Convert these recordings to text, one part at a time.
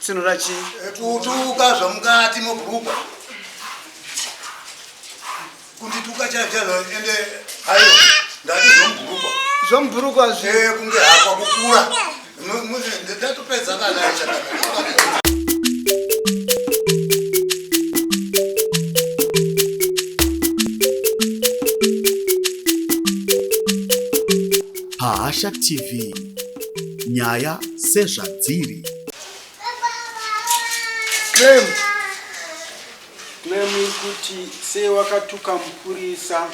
Tsinura chii? Kutuka zvamukati mobhurugwa. Kundituka chaizvo chaizvo ende hayo ndati zvomubhurugwa. Zvomubhurugwa zvi. Eh kunge hakwa kukura. Ndatopedza kana chakadai. Pahasha TV nyaya sezvadziri. Claim. Claim iri kuti sei wakatuka mupurisa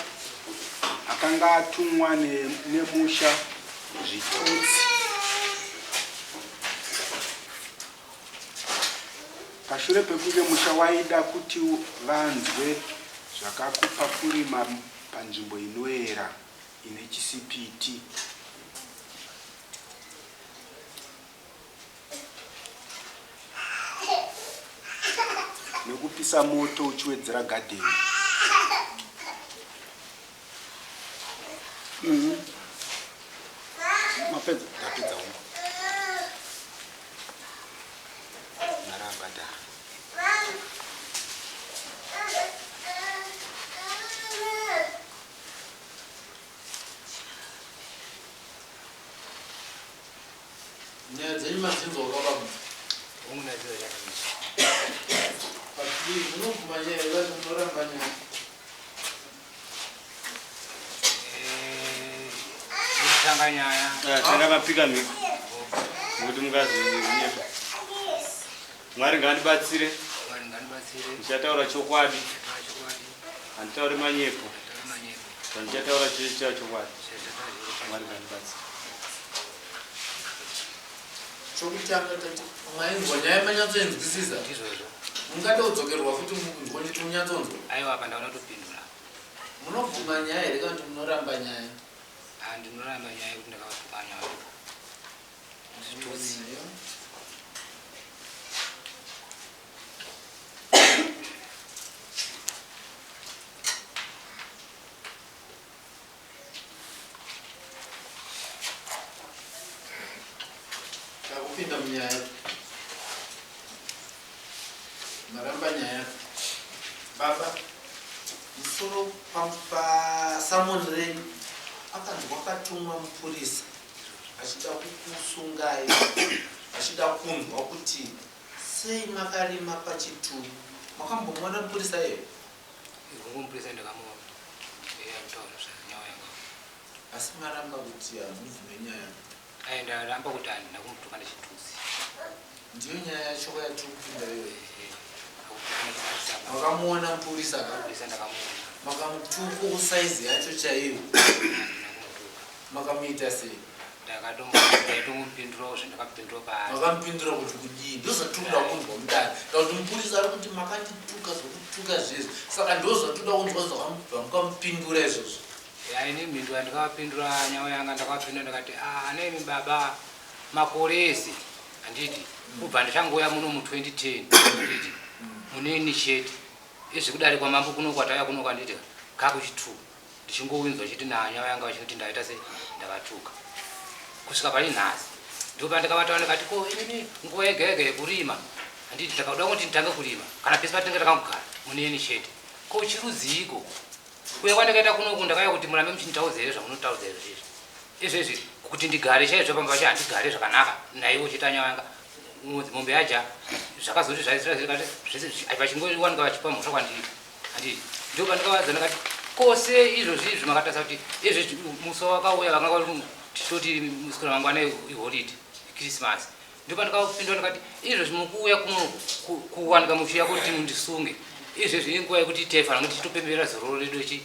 akanga atumwa nemusha zvitutsi. Pashure pekunge musha waida kuti vanzwe zvakakupa kurima panzvimbo inoera ine chisipiti. Nekupisa moto uchiwedzera gadheni. Mapedza. Ndapedza wangu. Mari abhadhara. Nyaya dzenyu madzinzwa baba. Munobvuma nyaya yevanhu munoramba nyaya. Tanga nyaya. Tanga mapika mhiko. Nokuti mukazinyepa. Mwari ngaandibatsire. Mwari ngaandibatsire. Ndichataura chokwadi. Ndichataura chokwadi. Handitauri manyepo. Handitauri manyepo. Zvandichataura chete chokwadi. Mwari ngaandibatsire. Chokutanga tati mainzwa nyaya manyatsoinzwisisa. Ndizvozvo. Mungada kudzokerwa futi mukunzwa kuti munyatsonzwa. Aiwa apa ndaona topindura. Munobvuma nyaya here kana kuti munoramba nyaya? Ah, ndinoramba nyaya yekuti ndakavatuka nyaya. Zvitutsi. Takupinda munyaya. Maramba nyaya. Baba, musoro pasamoni renyu akanzi wakatumwa mupurisa achida kukusungai achida kunzwa kuti sei makarima pachitubu. Makambomuona mupurisa iye? Gongo mupurisa ndakamuona. Iye akutaura zvanyaya yanga. Asi maramba kuti hamubvume nyaya. Ayi ndaramba kuti handina kumutuka nechitutsi. Ndiyo nyaya yacho yatiri kupinda iyoyo. Makamuona mupurisa ka? Mupurisa ndakamuona. Makamutuka kusaizi yacho chaiyo. Handina kumutuka. Makamuita sei? Ndakatomupindurawo zvandakapindura paari. Makamupindura kuti kudii? Ndozvatinoda kunzwa mudare. Ndakuti mupurisa ari kuti makandituka zvokutuka zvezvi. Saka ndozvatinoda kunzwa zvamukamupindura izvozvo. Ya ini mhinduro yandakavapindura nyaya yanga ndakavapindura ndakati ah nemi baba makore ese handiti kubva ndachangouya muno mu 2010 handiti muneni chete izvi kudare kwamambo kuno kwatauya kuno kwanditi kakuchi2 ndichingowinzwa chiti nanya vayanga vachiti ndaita sei ndavatuka kusvika pari nhasi ndopandakavataura ndikati ko inini nguva yega yega yekurima handiti ndakakuda kuti nditange kurima kana pese patinenge takangogara muneni chete ko chirudziiko kuya kwandakaita kunoku ndakauya kuti murambe muchinditaudza here zvamunotaudza izvo izvi izvezvi kuti ndigare chaizvo pamba pacho handigare zvakanaka naiwo chete anya vanga mombe yaja zvakazoti zvese vachingowanika vachipa mhosva kwandiri handiti ndo pandakavadza ndakati kose izvozvi izvi makatarisa kuti izvezvi musi wakauya vanga tichitoti muswera mangwana iholiday Christmas ndo pandakapindura ndakati izvezvi mukuuya kuno kuwanika muchiuya kuti mundisunge izvezvi inguva yekuti taifanira kuti tichitopemberera zororo redu rechi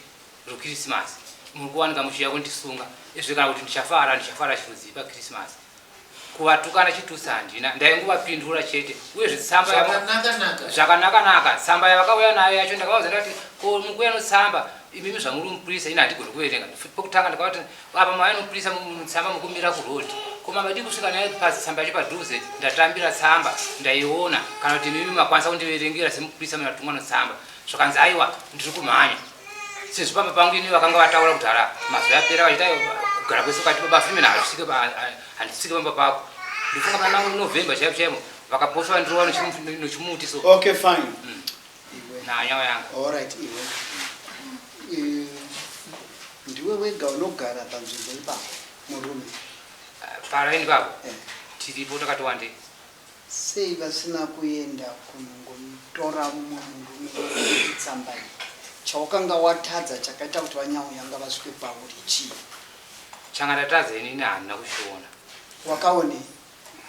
rokrisimasi muri kuwanika muchiuya kundisunga izvi kana kuti ndichafara ndichafara chirudzii pakrisimasi kuvatukana chitusi handina ndaingovapindura chete uyezve tsamba Zvakanaka-naka. zvakanaka-naka tsamba yavakauya nayo yacho ndakavaudza ndakati ko mukuuya notsamba imimi zvamuri mupurisa ini handigoni kuverenga pokutanga ndakavati apa mauya nomupurisa tsamba mukumira kuroad ko mamadii kusvika nayo pasi tsamba yacho padhuze ndatambira tsamba ndaiona kana kuti imimi makwanisa kundiverengera semupurisa munatumwa notsamba zvakanzi aiwa ndiri kumhanya sezvo pamba pangu ini vakanga vataura kudhara mazuva apera vachita kugara kwese kwati baba Freeman handisvike handisvike pamba pako ndifunga pana November chaipo chaipo. Vakaposwa ndirova nochimuti so. Okay, fine. Iwe. Nanyawo yanga. Alright, iwe. Eh, ndiwe wega unogara panzvimbo ipapo, murume? Paraini papo Eh. tiripo takati wandei. Sei vasina kuenda kunongotora mumwe murume tsamba iyi? Chawakanga watadza chakaita kuti vaNyauyanga vasvike pauri chii? Changa ndatadza inini handina kuchiona. Wakaonei?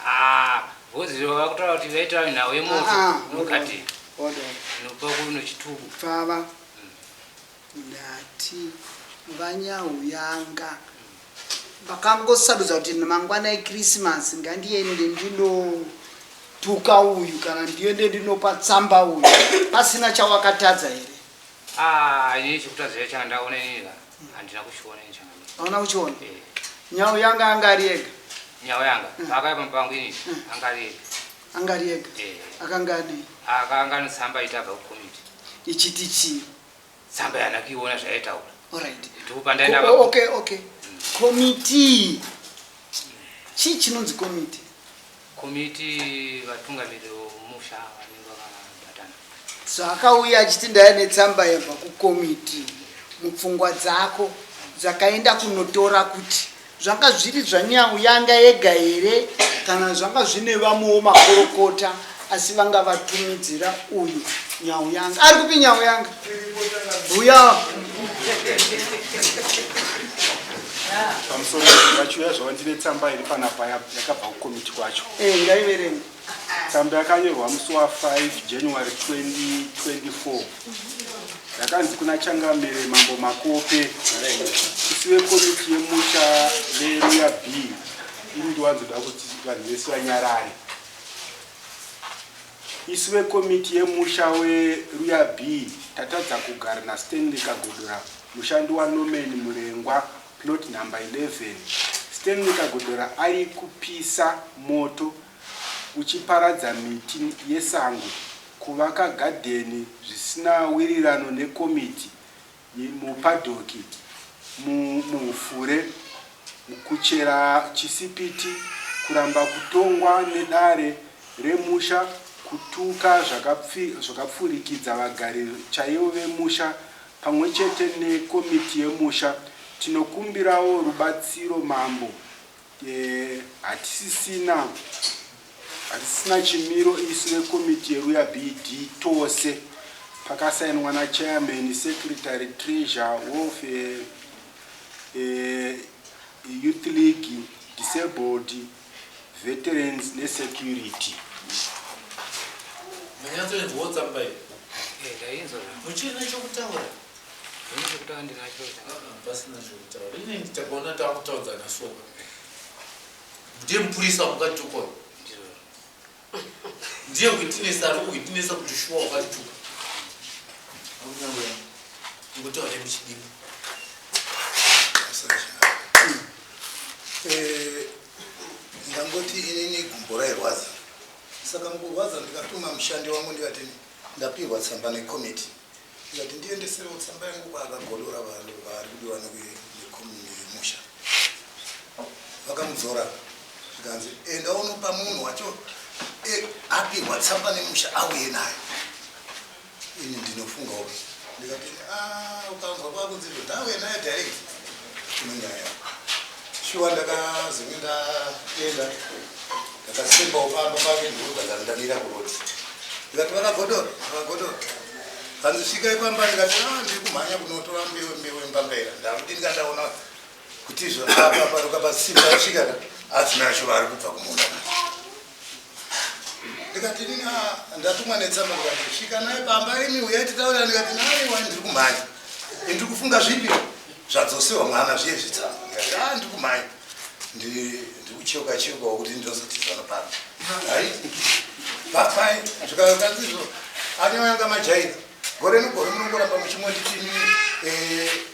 Ah, bhozi vakutaura kuti vaitaura nhau yemoto Ah, ah, hold on, mukati hold on. inopa kuno chitubu. Pfava, ndati vaNyauyanga vakangosarudza kuti mangwana eKrisimasi ngandiende ndinotuka uyu kana ndiende ndinopa tsamba uyu pasina chawakatadza here? Ah, inini chekutadza changa ndaona inini ka handina kuchiona ini changa. Hauna kuchiona? Eh. Nyauyanga anga ari ega? Nyau yanga paakauya pamba pangu inini anga ari ega. Anga ari ega? Eh. Akanga anei? Akanga ane tsamba itabva kukomiti. Ichiti chii? Tsamba yana kuiona zvaitaura. Alright. Ndipo pandaenda. Okay, komiti chii chinonzi komiti? Komiti vatungamiri vomusha vanenge vakabatana. Zvakauya achiti ndaya netsamba yabva kukomiti, mupfungwa dzako dzakaenda kunotora kuti zvanga zviri zvaNyauyanga ega here kana zvanga zvine vamwewo makorokota, asi vanga vatumidzira uyu Nyauyanga? Ari kupi Nyauyanga uya? Pamusoro, vachiuya zvavo, ndine tsamba iri panapa yakabva kukomiti kwacho. Eh, ngaiverenge. Tsamba yakanyorwa musi wa5 January 2024, yakanzi, "Kuna Changamire Mambo Makope, isu vekomiti yemusha veRuya B." Ini ndiwanzoda kuti vanhu vese vanyarare. "Isu vekomiti yemusha weRuya B tatadza kugara naStanley Kagodora, mushandi waNorman Murengwa, plot number 11. Stanley Kagodora ari kupisa moto uchiparadza miti yesango, kuvaka gadheni zvisina wirirano nekomiti mupaddock muhufure, kuchera chisipiti, kuramba kutongwa nedare remusha, kutuka zvakapfurikidza vagari chaivo vemusha pamwe chete nekomiti yemusha. Tinokumbirawo rubatsiro mambo. Hatisisina chimiro isu vekomiti yeRuya BD tose." Pakasainwa nachairman, secretary, treasurer, welfare, youth league, disabled, veterans nesecurity. Manyatsoinzwawo tsamba iyi? Eh, ndainzwa. Muchina chokutaura? Ini chekutaura ndinacho. Ah, pasina chokutaura, inini takaona takutaudzana soka. Ndiye mupurisa wakatukwa, ndiye witness, ari kuwitnessa kuti shuwa wakatuka. Aunauya ngotaura muchidimbu. Ndangoti inini gumbo rairwadza, saka mukurwadza ndikatuma mushandi wangu, ndikati ndapihwa tsamba nekomiti, ndikati ndiendeserewo tsamba yangu kwaAkagodora vari kudiwa nemusha. Vakamudzora, zvikanzi enda unopa munhu wacho apihwa tsamba nemusha auye nayo. Ini ndinofungawo, ndikati, "Ah, ukanzwa kwakunzi ndauye nayo direct kune nyaya yako." Shuwa ndakazenge ndaenda, ndakasimbawo pamba pake, ndikubva ndamira kuroti, ndikati, "Vakagodora, Vakagodora." Kanzi, "Svikai pamba." Ndikati, "Ah, ndiri kumhanya kunotora mbeu yembambaira." Ndakuti ndingandaona kuti izvo apa paruka pasimba svika adzinacho vari kubva kumunda. Ndikati, "Nini, ah, ndatumwa netsamba." Ndikati, "Svika naye pamba imi, uyai titaura." Ndikati, "Naiwa, ndiri kumhanya, ndiri kufunga zvipi zvadzosewa mwana zviye zvitsamba." Ndikati, "A, ndiri kumhanya, ndiri kucheuka cheukawo kuti ndinozotizana pano." Hai, papai zvikanzizvo anyayanga majaira gore negore munongoramba muchingonditi,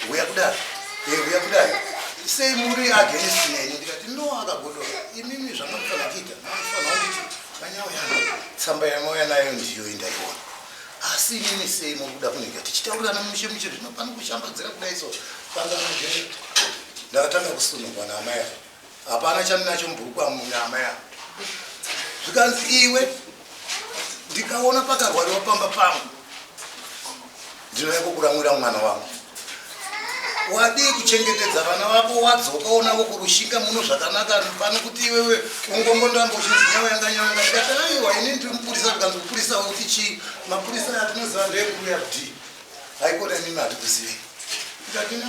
"Huya kudai, huya kudai." Sei muri against neni? Ndikati, "No, Akagodora, imimi zvangamufanira kuita, mamufanira kunditi manyauya tsamba yamauya nayo ndiyo indaiona. Asi inini sei muri kuda kunenge tichitaurirana mushe mushe? Zvino pano kushambadzira kudai so pangamajere." Ndakatanga kusunungwa naamai ava, hapana chandinacho mubhurukwa naamai ava. Zvikanzi, "Iwe." Ndikaona pakarwariwa pamba pangu ndinouya kukuramwira mwana wangu. Wadii kuchengetedza vana vako wadzoka unavo kurushinga muno zvakanaka pano kuti iwewe ungongondamba uchinzi nyawayanga nyawayanga. Ndikati aiwa ini ndiri mupurisa ndikanzi mupurisa wekuti chii mapurisa atinoziva ndeekuuya kuti haikona imimi hatikuzivei. Ndikati na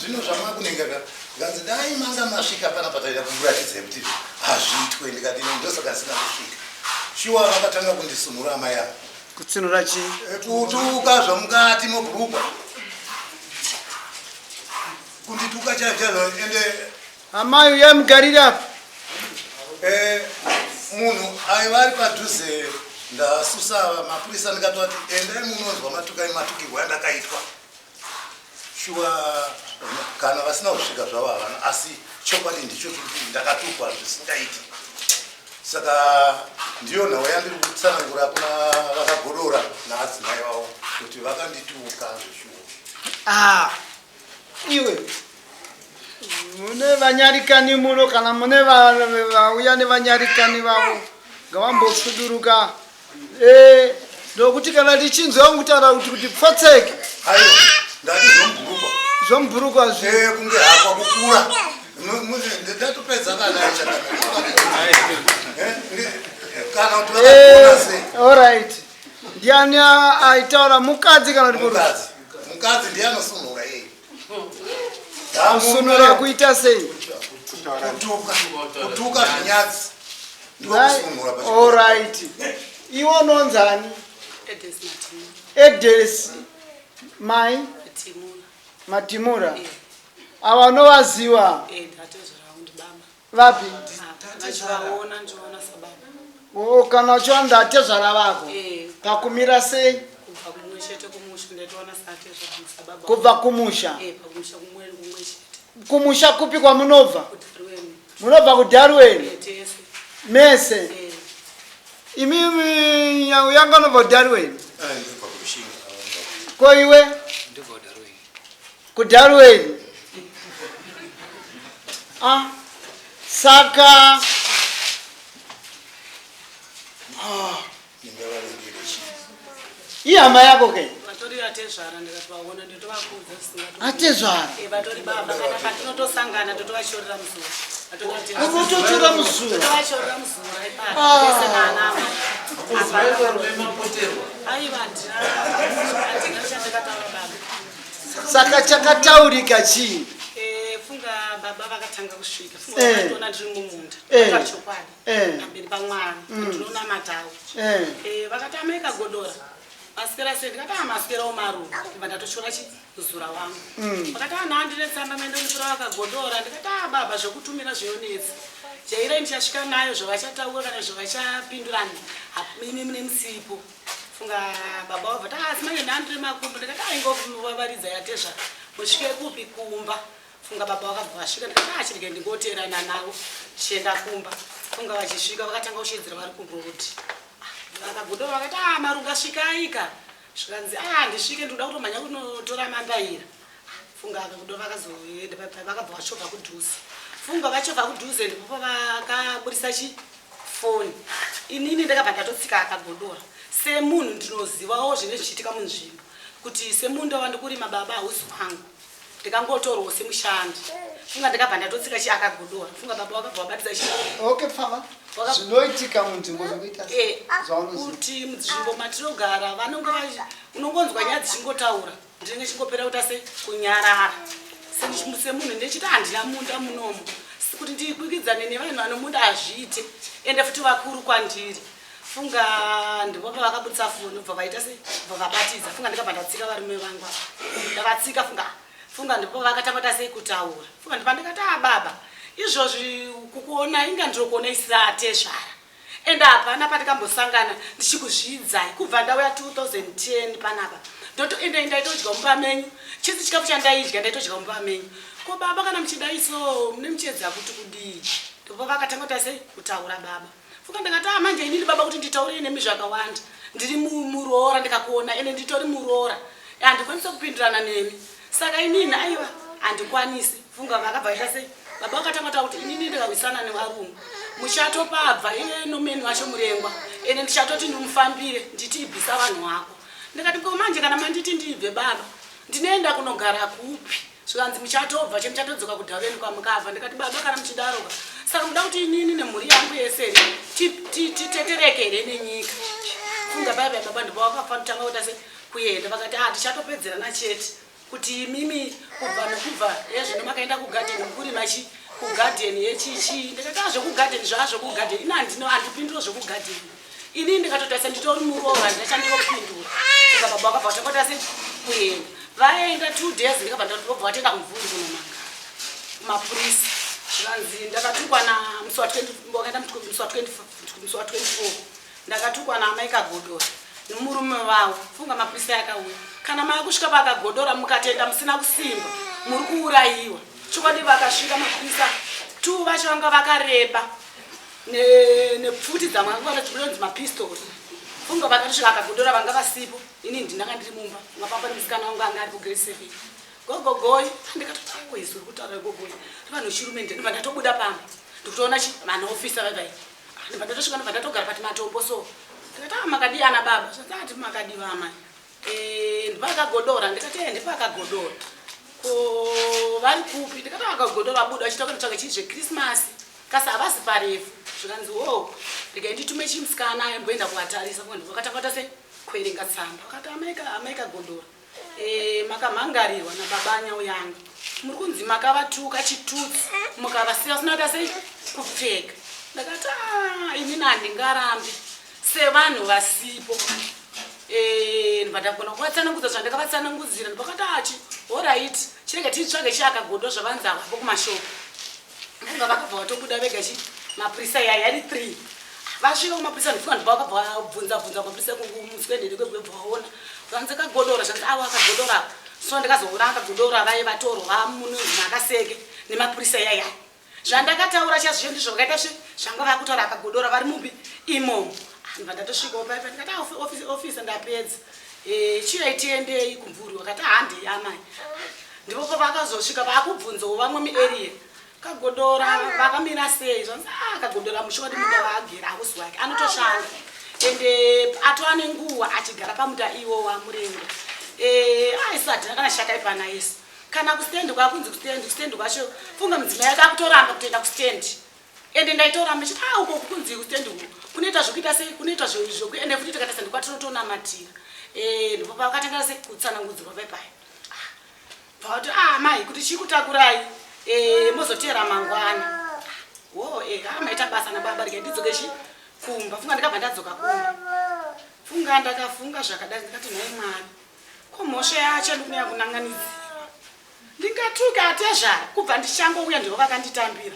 zvino zvamakunenga ka nganzi dai manga masvika pana pataida kukuratidzai kuti hazviitwe ndikati ini ndosaka ndisina kusvika. Shuwa vakatanga kundisunhura amai ava. Kutsinura chii? Kutuka zvamukati mobhurukwa. Kundituka chaizvo chaizvo ende Amai uyai mugarire apa. Eh, munhu aiva ari padhuze ndasusa mapurisa ndikatovati endai munonzwa matukai matukirwo andakaitwa shuwa kana vasina kusvika zvavo havana asi chokwadi ndicho chekuti ndakatukwa zvisingaiti saka ndiyo nhau yandiri kutsanangura kuna vakagodora naadzimai vavo kuti vakandituka zveshuwa Ah, iwe mune vanyarikani muno kana mune vauya nevanyarikani vavo ngavambotsuduruka eh, ndokuti kana tichinzwa kutaura kuti kuti pfotseke aiwa ndati zvomubhurukwa zvomubhurukwa zvi eh, kunge hakwa kukura ndatopedza kana eh, kana kuti vakaona sei alright ndiani aitaura mukadzi kana kuti mukadzi mukadzi ndiye anosunhura iye kusunura kuita sei kutuka kutuka zvinyadzi ndiko kusunhura alright iwe unonzani Edes mai Matimura ava unovaziva vapi Oh, kana uchiona ndatezvara vako Eh. pakumira sei kubva kumusha eh, kumusha kupi kwamunobva munobva kudarweni eh, mese imi yanga unobva kudarweni ko iwe kudarweni ah, saka ah. Ihama yako ke? Vatori atezvara ndikatovaona ndotovakudza zvisingato. Atezvara? Eh, vatori baba kana patinotosangana totovashorera muzura. Unotochora muzura? Totovashorera muzura ipapo. Ah. Vese naana amai. Aiwa handina handina chandakataura baba. Saka chakataurika chii? Eh, funga baba vakatanga kusvika. Funga Eh. vakatoona ndiri mumunda. Eh. Vakatora chokwadi. Eh. Pamberi pamwari. Ndinonamatawo. Eh. Eh, vakati amai kagodora masikera sei ndikati ah masikera omaruva ndibva ndatoshora chi muzura wangu vakati ah nhandine tsamba maendonitora vakagodora ndikati ah baba zvekutumira zvinonetsa jairai ndichasvika nayo zvavachataura kana zvavachapindurana imi mune musipo funga baba vabva ti asi manje nhandire makumbo ndikati ah ingovaridza yatezva musvike kupi kumba funga baba vakabva vasvika ndikati ah chirege ndingoteerana navo tichienda kumba funga vachisvika vakatanga kushedzera vari kurodi vakagodora vakati ah marunga svikaika zvikanzi ah ndisvike ndinoda kutomhanya kunotora mambaira funga akagodora vakazoenda vakabva vachovha kudhuze funga vachovha kudhuze ndipo pavakaburisa chi foni inini ndakabva ndatotsika akagodora semunhu ndinozivawo zvine zvichiitika munzvimbo kuti semunda wandikurima baba hausi wangu ndikangotorwawo semushandi funga ndakabva ndatotsika chi akagodora funga baba vakabva vabatidza chi Okay, pfava. Zvinoitika munzvimbo zvinoita Eh, zvaunoziva. kuti munzvimbo matinogara vanonge unongonzwa nyaya dzichingotaura ndinenge chingopera kuita se kunyarara semunhu ndechiti handina munda munomu kuti ndikwikwidzane nevanhu vanomunda hazviite ende futi vakuru kwandiri funga ndipo pavakabudisa foni bva vaita se bva vabatidza funga ndikabva ndatsika varume vangu ava ndavatsika funga funga ndipo vakatanga kuita sei kutaura funga ndipa ndikati a baba izvozvi kukuona inga ndinokuona isatezvara ende hapana patikambosangana ndichikuzviidzai kubva ndauya 2010 panapa ndoto ende ndaitodya mumba menyu chisi chikafu chandaidya ndaitodya mumba menyu ko baba kana muchidai so mune muchiedza kuti kudii ndipo vakatanga kuita sei kutaura baba fuka ndikati ah manje inini baba kuti nditaure nemi zvakawanda ndiri muroora ndikakuona ende nditori muroora handikwanisi kupindirana nemi saka inini aiwa handikwanisi funga vakabva vaita sei baba vakatanga kutaura kuti inini ndikawisana nevarungu Muchatopabva iye nomeni wacho murengwa ende ndichatoti ndimufambire nditi ibvisa vanhu wako. Ndikati ko manje kana manditi ndibve baba ndinoenda kunogara kupi? Zvikanzi muchatobva che muchatodzoka kudhaveni kwamukabva. Ndikati baba kana muchidaroka saka muda kuti inini nemhuri yangu yese titetereke here nenyika? Funga baba baba ndipo vakafanira kutanga kuita se kuenda vakati ah tichatopedzerana chete kuti imimi kubva nokubva ezvino makaenda kugadheni mukurima chi kugadheni yechichi. Ndikati ah zvekugadheni zvaa zvekugadheni ini handino handipinduro zvekugadheni ini ndikatotarisa nditori muroora handina chandinopindura. Saka baba vakabva vatanga se kuenda vaenda 2 days ndikabva ndobva vatenda kumvuri kunomanga mapurisa. Zvikanzi ndakatukwa namusi wa 20 wakaenda musi wa 20 musi wa 24 ndakatukwa naamai Kagodora nemurume wavo. Funga mapurisa akauya kana maakusvika pakagodora mukatenda musina kusimba muri kuurayiwa. Chokwadi vakasvika mapurisa tu vacho vanga vakareba nepfuti dzamwanzi mapistori. Funga vakatosvika akagodora vanga vasipo, ini ndinanga ndiri mumba ngapapa nemusikana wangu anga ari kugrade 7 gogogoi. Ndikatoti izwi uri kutaura gogoi vanhu chirume ndinobva ndatobuda pamba ndikutoona chi vanhu ofisa vaivai. Ndibva ndatosvika ndobva ndatogara pati matombo so ndikati ah makadii ana baba? Zvanzi ati makadiwa amai. Ndipakagodora. Ndikati eh ndipakagodora ko vari kupi? Ndikati akagodora abuda achita kunotsvaga chii zvekrismasi kasi havasi parefu. Zvikanzi wo regai nditume chimusikana amboenda kuvatarisa. Vakatanga kuita se kuverenga tsamba vakati amai Kagodora, makamhangarirwa nababa Anyauyanga muri kunzi makavatuka chitutsi mukavasiya vasina kuita sei kupfeka. Ndakati "Ah, inini handingarambi sevanhu vasipo." Ndibva ndagona kuvatsanangudza zvandakavatsanangudzira ndipakati achi alright chirege titsvage chiakagodwa zvavanzi avapo kumashopu. Funga vakabva vatobuda vega chi mapurisa yaya yari 3 vasvika kumapurisa. Ndifunga ndibva vakabva vabvunza bvunza mapurisa muswedere kwebva vaona zvanzi kagodora zvanzi avo akagodora apa. So ndikazoona akagodora vaye vatorwa munonzi makaseke nemapurisa yaya. Zvandakataura chazvo ndizvo vakaita se zvanga vakutaura akagodora vari mupi imomo. Ndibva ndatosvikawo paipa ndikati ah ofisa ndapedza. Chiyai tiendei kumvuri. Vakati handei amai. Ndipo pavakazosvika vakubvunzawo vamwe muarea kagodora vakamira sei. Zvanzi ah kagodora mushodi munda waagera hausi wake anotoshanda ende atova nenguva achigara pamuta iwo wamurengo. Aisu hatina kana shaka ipana yesu kana kustendi kwakunzi kustendi kustendi kwacho. Funga mudzimai yake akutoramba kutoenda kustendi ende ndaitoramba chiti ah uko kunzi kustendi uko kunoita zvokuita sei kunoitwa zvoku ende futi tikatarisa ndikwatinotonamatira. Ndipo pavakatanga sei kutsanangudzirwa paipaya bvavati ah mai kuti chikutakurai mozoteera mangwana. Wo ah maita basa nababa rega ndidzoke chi kumba. Funga ndikabva ndadzoka kumba. Funga ndakafunga zvakadai ndikati nhai Mwari ko mhosva yacho ndikunyanya kunanganidzirwa ndingatuka atezvara kubva ndichangouya ndivo vakanditambira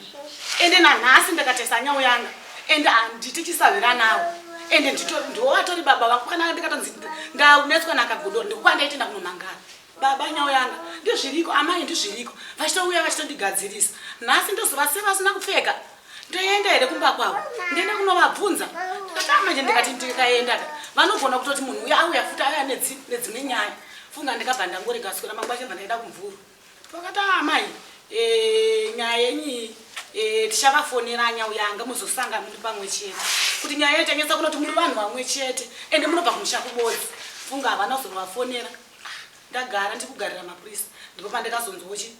ende nanhasi ndakatarisa nyau yanga ende handiti chisahwira nawo ende ndiwo vatori baba vangu. Kana ndikatonzi ndaunetswa nakagodora ndikwandaitenda kunomangara baba nyau yanga ndizviriko amai ndizviriko vachitouya vachitondigadzirisa. Nhasi ndozovasiya vasina kupfeka ndoenda here kumba kwavo ndiende kunovabvunza? Ndikati amanje ndikati ndikaenda ka vanogona kutoti munhu uya auya futi auya nedzimwe nyaya. Funga ndikabva ndangorega swera mangwache bva ndaenda kumvuru. Vakati amai nyaya yenyu tichavafonera Anyauyanga muzosanga muri pamwe chete kuti nyaya yetanyatsa kunoti muri vanhu vamwe chete ende munobva kumusha kubodzi. Funga havana kuzonovafonera. Ndagara ndikugarira mapurisa ndipo pandakazonzwa chi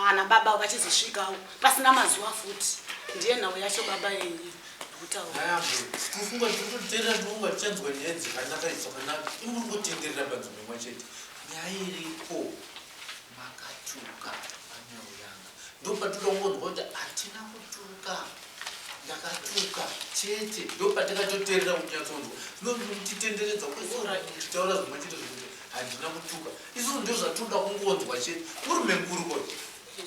ana baba vachizosvikawo pasina mazuva futi. Ndiye nhau yacho baba yenyu ndikutaura. Tinofunga tinototeerera tinofunga tichanzwa nyaya dzakanaka dzakanaka imi muri kungotenderera panzvimbo imwe chete. Nyaya iripo makatuka Anyauyanga ndopatoda kungonzwa kuti hatina kutuka ndakatuka chete ndopatakatoteerera kunyatsonzwa zvinotitenderedza kwese titaura zvimwe chete zvekuti handina kutuka. Isusu ndo zvatoda kungonzwa chete. Murume mukuru koti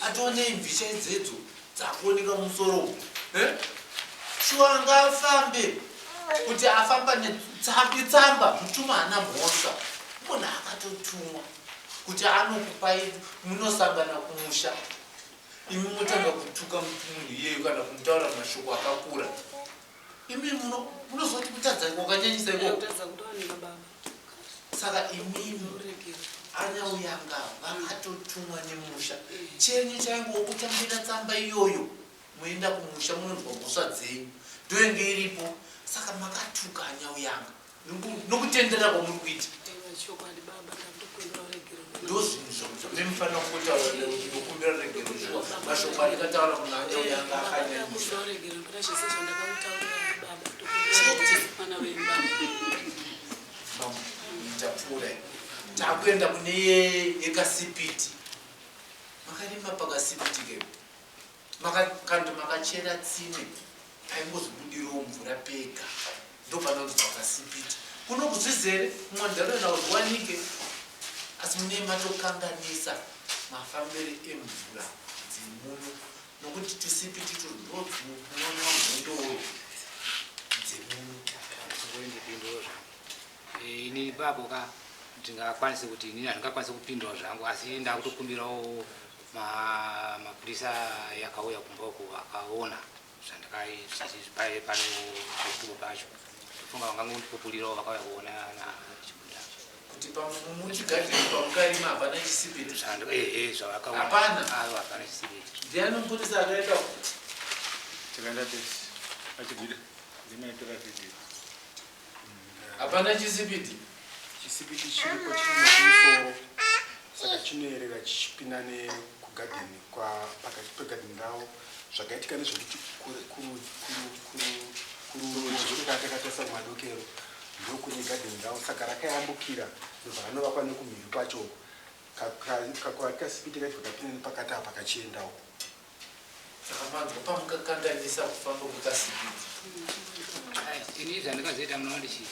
atoonei mvisha idzedzo dzakuoneka mumusoro umu. Shuwa angafambe kuti afamba netsamba mutumwa haana mhosva. Munhu akatotumwa kuti anokupai munosangana kumusha imi motanga kutuka munhu iyeyo kana kumutaura mashoko akakura imi munozoti kutadza kwakanyanyisa ikoko. Kutadza kutowanika baba. Saka imimi Anyauyanga vakatotumwa nemusha chenyu chaingowo kutambira tsamba iyoyo. Moenda kumusha munonzwa mhosva dzenyu ndoyenge iripo saka makatuka anyauyanga nokutenderera kwamuri kuita ndozvinhu zvamunofanira kungotaura ndinokumbira regero shuwa mashoko andikataura kuna anyauyanga akanyanyisa tapfuura takuenda kune yekasipiti makarima pakasipiti ke Kandi makachera tsime paingozobudirawo mvura pega ndopanonzi pakasipiti. Kuno kuzvizere kumwandarira zviwanike asi mune matokanganisa mafambire emvura dzemuno nokuti tusipiti turi ndotunonwa mhondoro dzemuno. Ini ipapo ka ndingakwanise kuti inini handingakwanise kupindura zvangu asi ndakutokumbirawo mapurisa yakauya kumba uko akaona zvandakaipano pachituko pacho ndofunga vangangondipupurirawo vakauya kuona nachibuda kuti pamuchigadheni pamukarima hapana chisipiti ehe zvavakaona hapana ayo hapana chisipiti ndiani mupurisa akaenda takaenda tese achibvira ndimaitora vhidhiyo Hapana chisipiti. Chisipiti chiripo chiri nekumusoro saka chinoerera chichipinda nekugadheni kwa pakati pegadheni ravo zvakaitika ndezvekuti kurudyi kana takatarisa kumadokero ndokune gadheni ravo saka rakayambukira ndobva ranovakwa nekumhiri kwacho uko kasipiti kacho kakapinda nepakati apa kachienda uko Saka manzwa pamukakanganisa kufamba kwekasipiti. Ini zvandikazoita munoona ndichi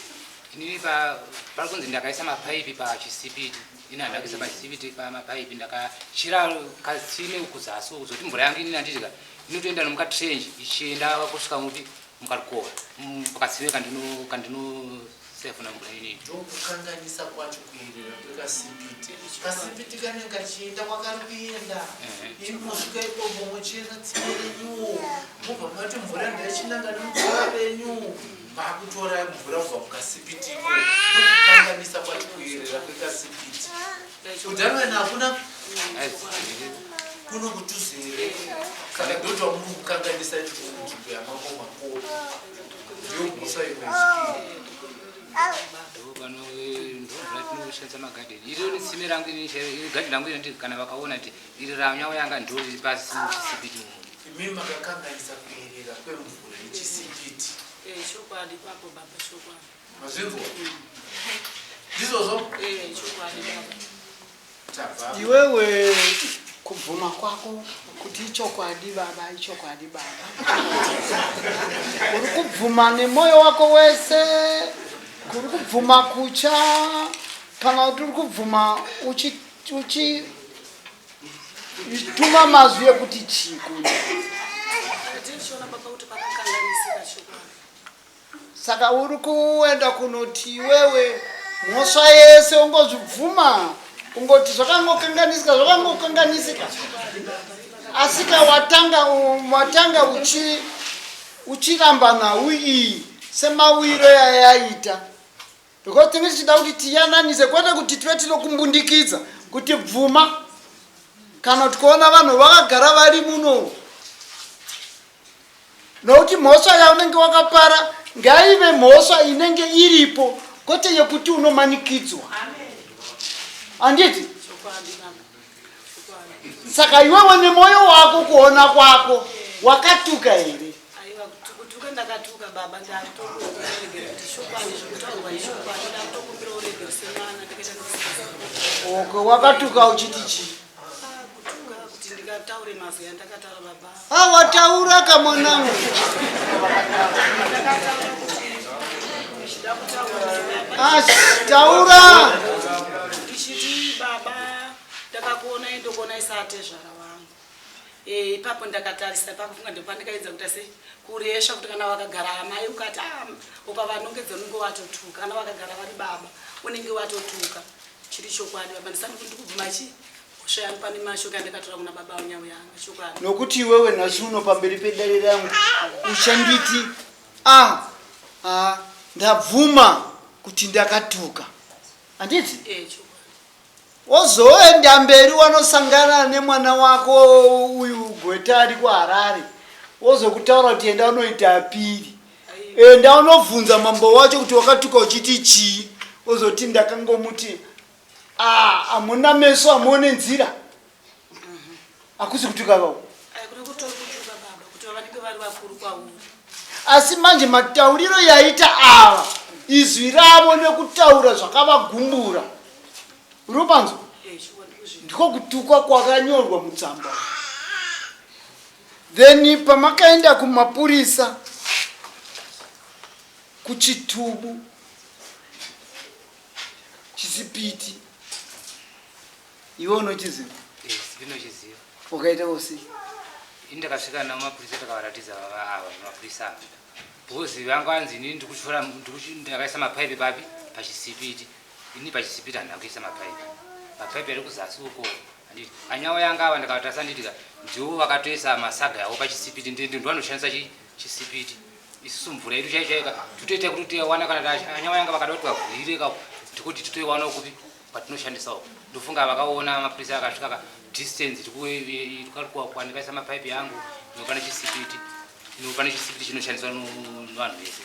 inini pari kunzi ndakaisa mapaipi pachisipiti ini handakaisa pachisipiti pamapaipi ndakachira katsime kuzasi uku zvokuti mvura yangu inini handidya inotoenda nomukatrenji ichienda kusvika mupi mukarukova pakatsime kandino kandino Sefuna mvura inini. Ndokukanganisa kwacho kuyerera kwekasipiti. Kasipiti kanenge kachienda kwakari kuenda. Imi mosvika ikoko mochera tsime renyuwo. Mobva mati mvura ndayachinanga nemugova renyu. Makutora mvura kubva mukasipitiko. Ndokukanganisa kwacho kuyerera kwekasipiti. Kudhara wena hakuna kuno kutuzere. Saka ndotwamuri kukanganisa nzvimbo yamambo makuru. Ndiyo mhosva imwe yechipiri. Ndovanoshandisa magadheni iri netsime rangu iri gadheni rangu iri kana vakaona kuti iri ranyawo yanga ndo riri pasi muchisipiti umu. Imi makakanganisa kuyerera kwemvura yechisipiti. Eh, chokwadi papo baba chokwadi. Mazvinzwa? Ndizvozvo? Eh, chokwadi baba. Iwewe kubvuma kwako kuti ichokwadi baba, ichokwadi baba, uri kubvuma nemwoyo wako wese, kuri kubvuma kucha kana kuti uri kubvuma uchi uchi tuma mazwi ekuti chii kune Saka uri kuenda kunoti iwewe mhosva yese ungozvibvuma kungoti zvakangokanganisika zvakangokanganisika asika watanga watanga uchi uchiramba nhau iyi semawiro yayaita because tinge tichida kuti tiyananise kwete kuti tive tinokumbundikidza kuti bvuma kana tikaona vanhu vakagara vari muno Nokuti mhosva yaunenge wakapara ngaive mhosva inenge iripo kwete yekuti unomanikidzwa. Handiti? Saka iwewe nemwoyo wako kuona kwako wakatuka here? Aiwa kutuka ndakatuka baba ndakutokuregera kuti chokwadi zvekutaurwa ichokwadi ndakutokumbira uregero semwana ndikaita Okay, wakatuka uchiti chii? Kutuka kuti ndikataure mazwi andakataura baba. Ah, wataura ka mwanangu. Ah, taura. Ndichiti baba ndakakuona ndokuona isatezvara wangu. Eh, ipapo ndakatarisa ipapo funga ndopandikaedza kuita sei kuresva kuti kana vakagara amai ukati ah, ukavanongedza unenge watotuka kana vakagara vari baba unenge watotuka chiri chokwadi baba ndisani kuti ndikubvuma chii mhosva yangu pane mashoko andakatora kuna baba unyau yangu chokwadi nokuti iwewe nhasi uno pamberi pedare rangu uchanditi ah, ah, ndabvuma kuti ndakatuka handiti eh, chokwadi wozoenda mberi wanosangana nemwana wako uyu gweta ari kuharare Wozokutaura kuti enda unoita apiri. Enda unobvunza mambo wacho kuti wakatuka uchiti chii. Ozoti ndakangomuti ah, hamuna meso hamuone nzira. Hakusi kutuka vavo. Asi manje matauriro yaita ava izwi ravo nekutaura zvakavagumbura. Uri kupanzwa? Ndiko kutukwa kwakanyorwa mutsamba. Then pamakaenda kumapurisa kuchitubu chisipiti iwe unochiziva? Yes, ndinochiziva. Wakaita sei? Ini ndakasvika namapurisa takavaratidza ava mapurisa ava. Because vanga vanzi inini ndikutyora ndakaisa mapaipi papi pachisipiti. Ini pachisipiti handina kuisa mapaipi. Mapaipi ari kuzasi uko. Handiti anyawo yanga ava ndakatarisa nditi ka ndiwo vakatoisa masaga yavo pachisipiti ndi ndo vanoshandisa chisipiti. Isusu mvura yedu chaiyo chaiyo ka totoita kuti tiwana kana anyawo yanga vakada kuti vavhurire ka ndikuti titoiwana kupi kwatinoshandisa uko. Ndofunga vakaona mapurisa akasvika ka distance kwandikaisa mapaipi yangu ndinopane chisipiti. Pane chisipiti chinoshandiswa nevanhu vese.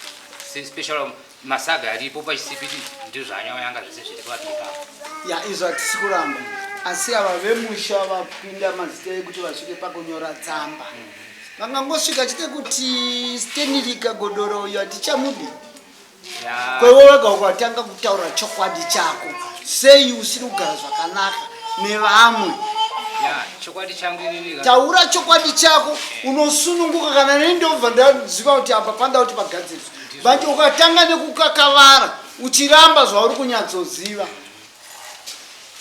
Special masaga aripo pachisipiti ndizvo zvaanyawo yanga zvese zviri ipapo. Ya izvo hatisi kuramba. Asi ava vemusha vapinda mazita ekuti vasvike pakunyora tsamba. Vangangosvika chete kuti Stanley Kagodora uyu hatichamudi. Kwewe wega ukatanga kutaura chokwadi chako, sei usiri kugara zvakanaka nevamwe? Ya, chokwadi changu inini. Taura chokwadi chako unosununguka kana neni ndobva ndaziva kuti apa panoda kuti pagadziriswe. But ukatanga nekukakavara uchiramba zvauri kunyatsoziva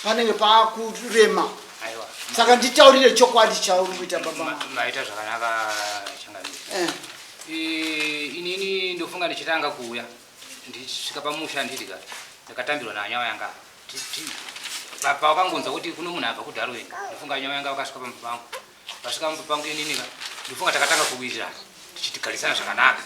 panenge pakurema. Aiwa. Saka nditaurire chokwadi chauri kuita baba. Maita zvakanaka changamire. Inini ndofunga ndichitanga kuuya ndichisvika pamusha ndidya ndakatambirwa naanyawo yanga. Pavakangonzwa kuti kuno munhu abva kuDarwin, ndofunga anyawo yanga vakasvika pamba pangu. Vasvika pamba pangu inini ka ndofunga takatanga kuwirirana tichitigarisana zvakanaka.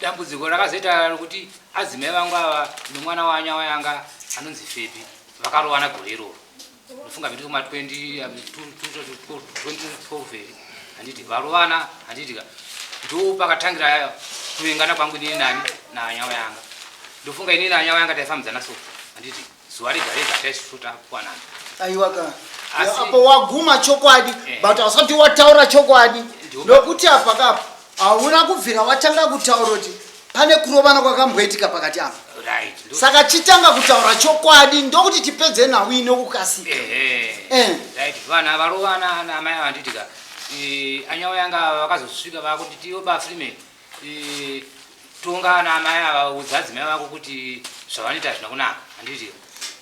Dambudziko rakazoita rokuti adzimai vangu ava nomwana waanyawo yanga anonzi Febi vakarovana gore iroro. Ndofunga zviri kuma 2012 here handiti varovana handiti ka ndo pakatangira kuvengana kwangu inini nani naanyawo yanga. Ndofunga inini naanyawo yanga taifambidzana so handiti zuva rega rega taisvota kuwanana. Aiwa ka. Apo waguma chokwadi but hausati wataura chokwadi nokuti apa kapa hauna kubvira watanga kutaura kuti pane kurovana kwakamboitika pakati apa. Right. Saka chitanga kutaura chokwadi ndokuti tipedze nhau ino kukasika. Right. Vanhu varovana naamai ava handiti ka anyawo yanga vakazosvika vakuti iwe ba Freeman tonga naamai ava udza adzimai vako kuti zvavanoita hazvina kunaka handiti ka.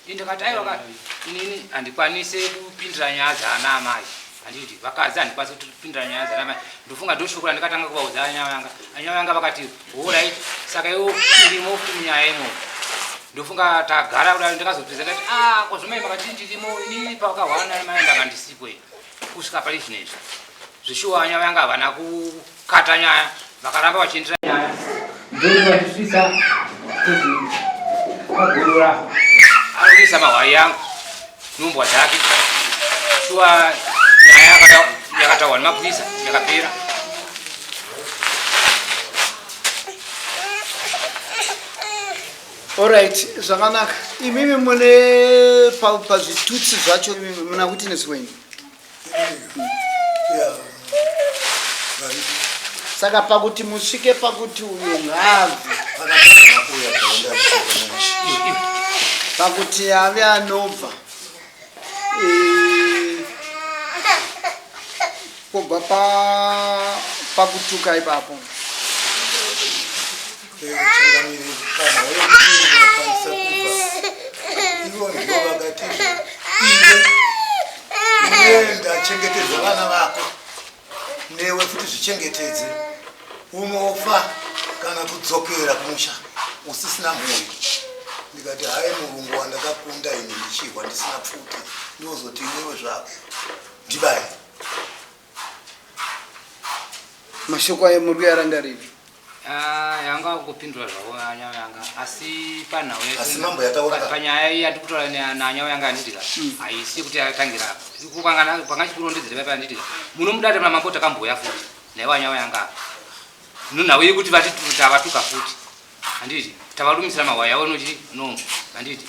Ini ndakati aiwa ka inini handikwanise kupindira nyaya dzaana amai handiti vakadzi handikwanisi kupindira nyaya dzaana amai. Ndofunga ndoshoko randakatanga kuvaudza anyawo yanga. Anyawo yanga vakati alright saka iwe urimo futi munyaya imomo. Ndofunga tagara kudai ndakazopedza ndati ah ko zvamai makati ndirimo inini pakahwana namai ndanga ndisipo ini kusvika pari zvino izvi. Zvishuwa anyawo yanga havana kukata nyaya vakaramba vachiendera nyaya. Ndovachisvitsa kuti Kagodora ari kuisa mahwai yangu nombwa dzake. Shuwa nyaya yakataurwa nemapurisa yakapera. Alright, zvakanaka. Imimi mune pazvitutsi zvacho imimi muna witness wenyu. Saka pakuti musvike pakuti uyo ngaabve, pakuti ave anobva kubva pakutuka ipapo. Changamire, kana unokwanisa kubva ivo ndivo vakati iwe enda chengetedza vana vako newe futi zvichengetedze, unofa kana kudzokera kumusha usisina mhuri. Ndikati hai murungu wandakakunda ini ndichirwa ndisina pfuti ndozoti iwewe zvako ndibaye. Mashoko ayo muri kuyarangarira? Yanga kupindura zvavo anyawo yanga asi panhau Asi mambo yataura ka? Panyaya iyi yatiri kutaura nanyawo yanga handiti ka haisi kuti yatangira apa. Panga chikurondedzera paipa handiti ka muno mudare mamambo takamboya futi. Naiwa nyaya yanga nonhau yekuti vati tavatuka futi handiti tavarumisira mahwai avo nochi no handiti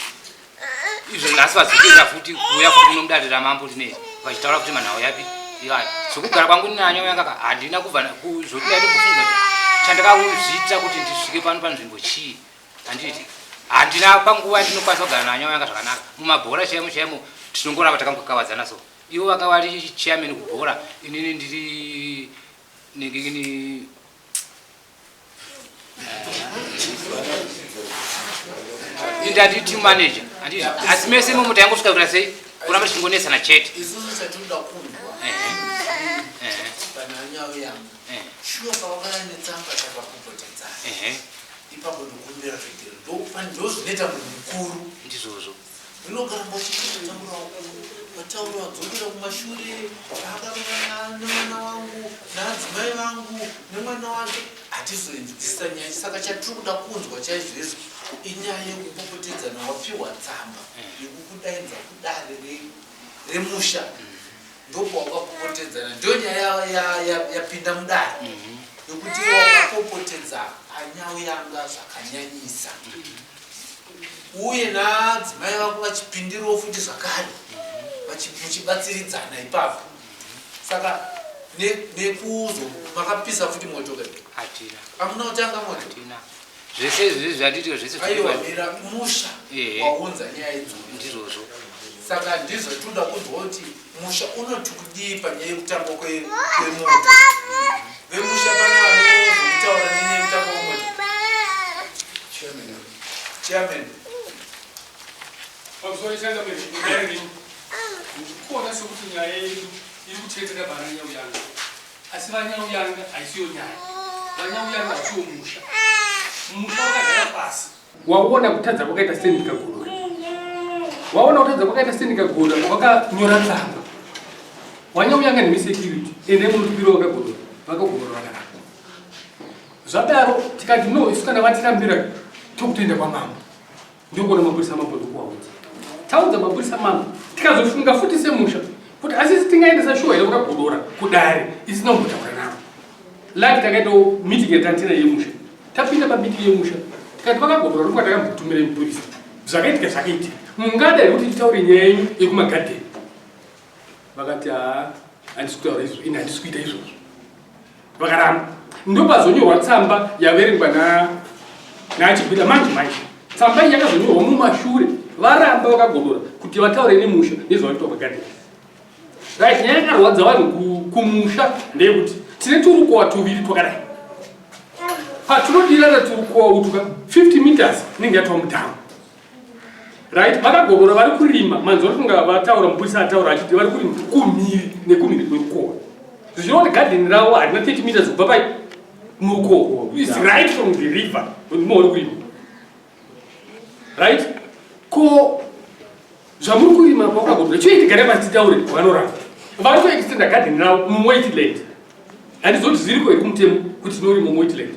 izvo nhasi vadzokera futi kuuya futi kuno mudare ramambo tinei vachitaura futi manhau yapi ivayo zvokugara kwangu nanya yanga ka handina kubva zvoti ndaitokufunga kuti chandakazviita kuti ndisvike pano panzvimbo chii handiti handina panguva yandinokwanisa kugara nanya yanga zvakanaka mumabhora chaimo chaimo tinongoramba takangokavadzana so ivo vanga vari chairman kubhora inini ndiri ningini indati team manager handiti asi mese imomo taingosvika kuita sei kuramba tichingonetsana chete isusu chatinoda kunzwa pana nyau yangu shuwa pawakaya netsamba takapopotedzana ipapo ndokumbira regerero ndozvinoita munhu mukuru ndizvozvo Unokaramba uchitaura wataura wadzokera kumashure akarova nemwana wangu naadzimai vangu nemwana wake hatizoinzwisisa nyaya saka chatiri kuda kunzwa chaizvoizvo inyaya yekupopotedzana wapiwa tsamba yekukudaidza kudare remusha ndopawakapopotedzana ndiyo nyaya yapinda mudare yokuti wakapopotedza anyauyanga zvakanyanyisa uye nadzimai vako vachipindirawo futi zvakare muchibatsiridzana ipapo saka nekuzo makapisa futi moto ka hatina amuna kutanga moto hatina zvese izvi zvanditi zvese aiwa mira musha waunza nyaya idzodzi ndizvozvo saka ndizvo tinoda kunzwa kuti musha unoti kudii panyaya yekutangwa kwemoto vemusha pane vanozokutaura nenyaya yekutangwa kwemoto chairman pamusoro changamire kudai ndikuona sekuti nyaya yedu iri kuteedzera vananyauyanga asi vanyauyanga haisiyo nyaya vanyauyanga hausiwo musha musha wakagara pasi Waona kutadza kwakaita Stanley Kagodora. Waona kutadza kwakaita Stanley Kagodora wakanyora tsamba. Wanyauyanga nemisecurity ende munotipira wakagodora. Vakagodora vakaramba. Zvadaro tikati no isu kana vatirambira tokutoenda kwamambo. Ndokuona mapurisa mambo ndokuwaudza. Taudza mapurisa mambo tikazofunga futi semusha kuti asi tingaendesa shuwa here vakagodora kudare isina kumbotaura navo. Lucky takaitawo meeting yatantina yemusha. Tapinda pameeting yemusha tikati vakagodora ndokuva takambotumira mupurisa. Zvakaitika zvakaitika. Mungada here kuti titaure nyaya yenyu yekumagadheni? Vakati haa handisi kutaura izvozvo ini handisi kuita izvozvo. Vakaramba. Ndopazonyorwa tsamba yaverengwa na naChigwida manje manje. Tsamba iyi yakazonyorwa mumashure varamba vakagodora kuti vataure nemusha nezvavanoitwa pagadheni. Right, nyaya yakarwadza vanhu kumusha ndeyekuti tine turukowa tuviri twakadai. Patinodirana turukowa utuka 50 meters inenge yatova mudhamu. Right, vakagovora vari kurima manzwa kunga vataura mupurisa ataura achiti vari kurima kumhiri nekumhiri kwerukowa. Zvichireva kuti garden ravo harina 30 meters kubva pai murukowa. It's right from the river ndimo vari kurima. Right? Ko zvamuri kurima kwakagodora chii tigare pasi titaure vanoramba vari kuextenda garden ravo muwetland handizoti zviriko here kumutemo kuti tinorima muwetland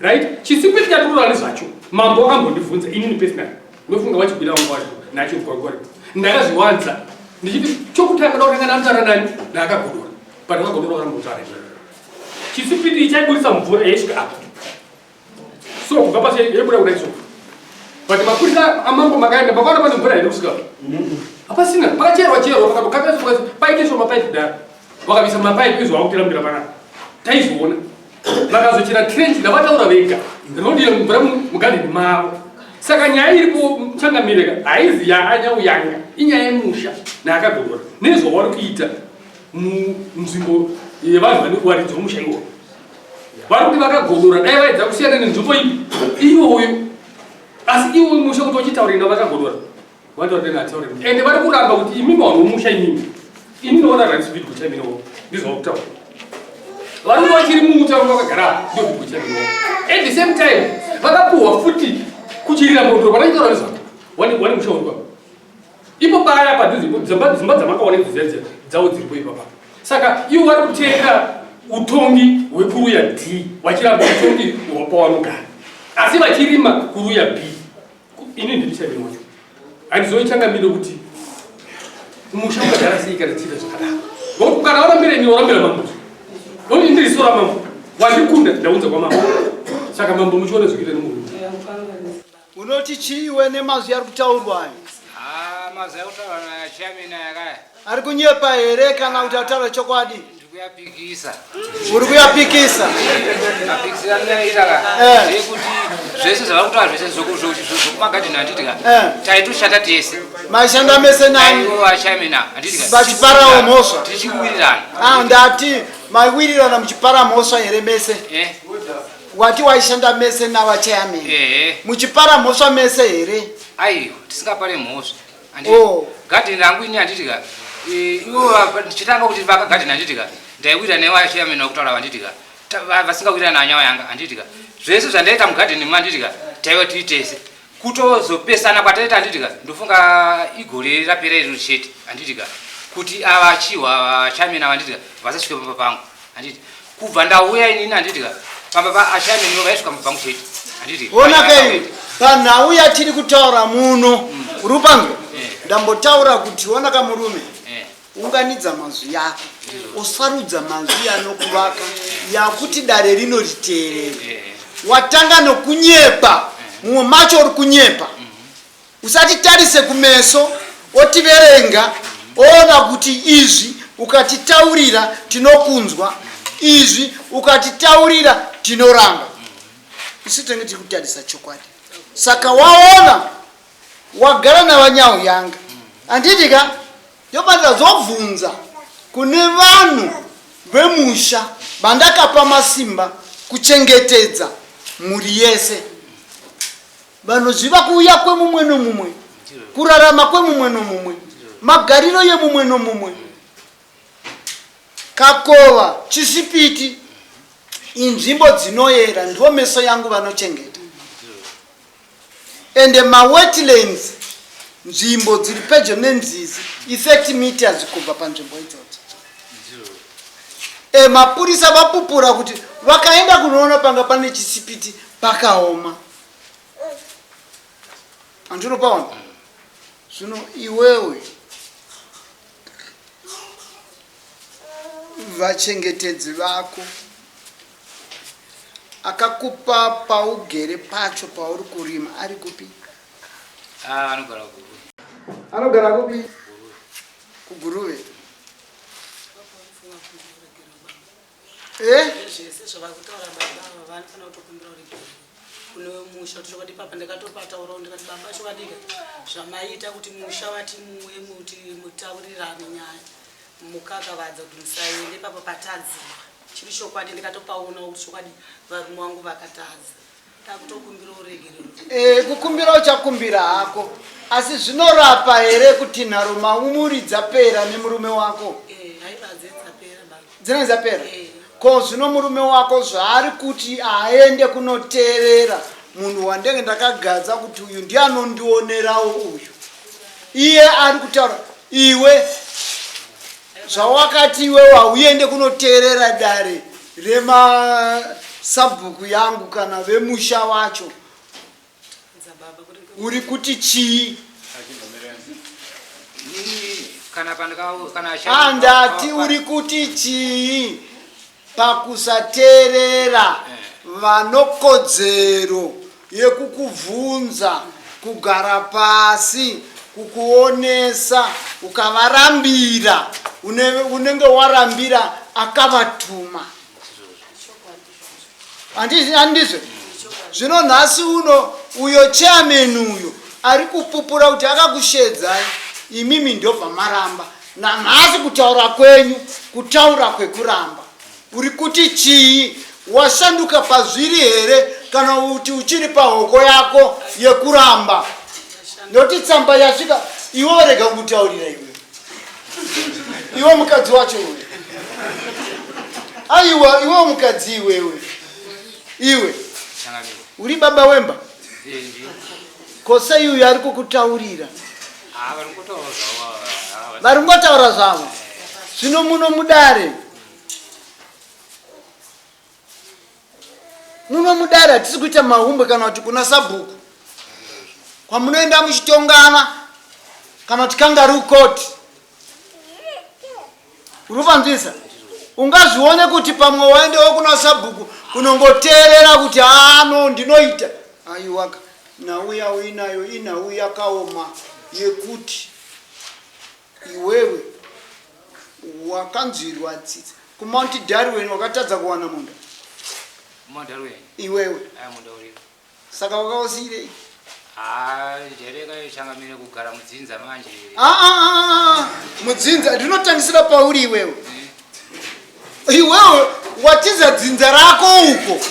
right chisikwe tichatorora nezvacho mambo wakambondibvunza inini personally ndofunga wachigwira wangu wacho nacho kwangwari ndakazviwanza ndichiti chokutanga ndakutanga ndamutaura nani ndakagodora but wakagodora wakambotaura chisipiti chaiburitsa mvura yaisvika apa so kubva pasi yaibuda kudai so but mapurisa amambo makaenda pakaona pane mvura here kusvika hapasina pakacherwa cherwa pakatokakaswa paite shoma paipi kudaro vakabisa mapaipi izvo vakutirambira panapa taizoona vakazochera trench ndavataura vega rinodira mvura mugadheni mavo saka nyaya iripo changamireka haizi yaanyauyanga inyaya yemusha naakagodora nezvavari kuita munzvimbo yevanhu vane waridzi wemusha iwoyo vari kuti vakagodora dai vaedza kusiyana nenzvimbo ipi iyoyo asi iwo musha kuti wachitaurira vakagodora vatotaura ende vari kuramba kuti imimi vanhu vomusha imimi ini noona raisi vidgo chaiminowo ndizvo vakutaura vari kuti vachiri mumuta vakagara ndo vidgo chaiminowo at the same time vakapuhwa futi kuchirira moto vanoitaura nezvako wani musha uri kwako Ipo paya padhuze ipo dzimba dzimba dzamakaona idzo dziya dziya dzavo dziripo ipapa. Saka ivo vari kuteerera utongi hwekuruya D vachiramba utongi hwapawanogara. Asi vachirima kuruya B. Ini ndini chaimene wacho. Handizoichangamire kuti musha ungagara sei kana tichiita zvakadaro. Ngokuti kana warambira ini warambira mambo. Nokuti ndiri sora mambo. Wandikunda ndaunza kwamambo. Saka mambo muchiona zvikuita nemurume. Unoti chii iwe nemazwi ari kutaurwa ayo? Ah, mazwi ari kutaurwa nachairman aya kaya. Ari kunyepa here kana kuti ataura chokwadi? Ndikuyapikisa. Uri kuyapikisa? Mapikisira ndinoita ka. Eh. Ndeyekuti zvese zvavari kutaura zvese zvokumagadheni handiti ka. Eh. Taitoshanda tese. Maishanda mese nani? Naivo vachairman ava handiti ka. Vachiparawo mhosva. Tichikuwirirana. Ah, ndati maiwirirana muchipara mhosva here mese? Eh. Wati waishanda mese navachairman. Ehe. Muchipara mhosva mese here? Aiwa, tisingapare mhosva. Handiti. Oh. Gadheni rangu ini handiti ka. Eh, Ivo ndichitanga kuti vaka gadheni handiti ka. Ndaiwirira nevo vachairman vakutaura handiti ka. Vasingawirirana nanyaya yanga handiti ka. Zvese zvandaita mugadheni mu handiti ka. Taiva tiri tese. Kutozopesana kwataita handiti ka. Ndofunga igore rapera iro chete handiti ka. Kuti ava chihwa vachairman ava handiti ka vasasvike pamba pangu handiti. Kubva ndauya inini handiti ka pamba pa achairman ivo vaisvika pamba pangu chete handiti. Ona kai panhau yatiri kutaura muno uri kupanzwa? Ndambotaura kuti ona kamurume unganidza mazwi ako osarudza mazwi anokuvaka yakuti dare rino riteerere. Watanga nokunyepa mumwe macho uri kunyepa usatitarise kumeso otiverenga oona kuti izvi ukatitaurira tinokunzwa izvi ukatitaurira tinoramba isu tenge tiri kutarisa chokwadi saka waona wagara navanyau yanga handiti ka ndofanira zobvunza kune vanhu vemusha vandakapa masimba kuchengetedza mhuri yese vanoziva kuuya kwemumwe nomumwe kurarama kwemumwe nomumwe magariro yemumwe nomumwe kakova chisipiti inzvimbo dzinoyera ndiwo meso yangu vanochengeta ende mawetlands nzvimbo dziri pedyo nenzizi i30 meters kubva panzvimbo idzodzo e mapurisa vapupura kuti vakaenda kunoona panga pane chisipiti pakaoma andinopaona zvino iwewe vachengetedzi vako akakupa paugere pacho pauri kurima ari kupi? Ah, anogara kuGuruve. Anogara kupi? KuGuruve. Eh? Zvese zvavakutaura baba ava vanofanira kutokumbira ruregerero kune wemusha kuti chokwadi papa ndakatopataurawo ndikati baba chokwadika zvamaita kuti musha vati muuye muti mutaurirane nyaya mukakavadza kuti musaende papa patadziwa chiri chokwadi ndikatopaonawo kuti chokwadi varume wangu vakatadza takutokumbira uregerero Eh, kukumbira uchakumbira hako asi zvinorapa here kuti nharo maumuri dzapera nemurume wako Eh, haiwa dzedzapera baba dzinenge dzapera ko zvino murume wako zvaari kuti aende kunoteerera munhu wandenge ndakagadza kuti uyu ndiye anondionerawo uyu iye ari kutaura iwe zvawakati iwewe hauende kunoteerera dare remasabhuku yangu kana vemusha wacho uri kuti chii Kana pandika kana andati uri kuti chii pakusateerera vanokodzero yekukubvunza kugara pasi kukuonesa ukavarambira unenge warambira akavatuma handizve zvino nhasi uno uyo chairman uyo ari kupupura kuti akakushedzai imimi ndobva maramba nanhasi kutaura kwenyu kutaura kwekuramba uri kuti chii washanduka pazviri here kana kuti uchiri pahoko yako yekuramba noti tsamba yasvika iwe warega kutaurira iwe iwe mukadzi wacho iwe aiwa iwe mukadzi iwewe iwe uri baba wemba ko sei uyu ari kukutaurira vari kungotaura zvavo zvino muno mudare muno mudare hatisi kuita mahumbwe kana kuti kuna sabhuku kwamunoenda muchitongana kana kuti kangaroo court uri kupanzwisa Ungazvione kuti pamwe waendewo kuna sabhuku kunongoteerera kuti ano ndinoita. Aiwaka, nhau yauinayo inhau yakaoma yekuti iwewe wakanzwirwa tsitsi kuMount Darwin wakatadza kuwana munda. Mount Darwin. Iwewe. Aya munda uripo. Saka wakausiyirei? Ah, jereka changamire kugara mudzinza manje. Ah, ah, ah, ah. Mudzinza ndinotangisira pauri iwewe. Iwewe watiza dzinza rako uko.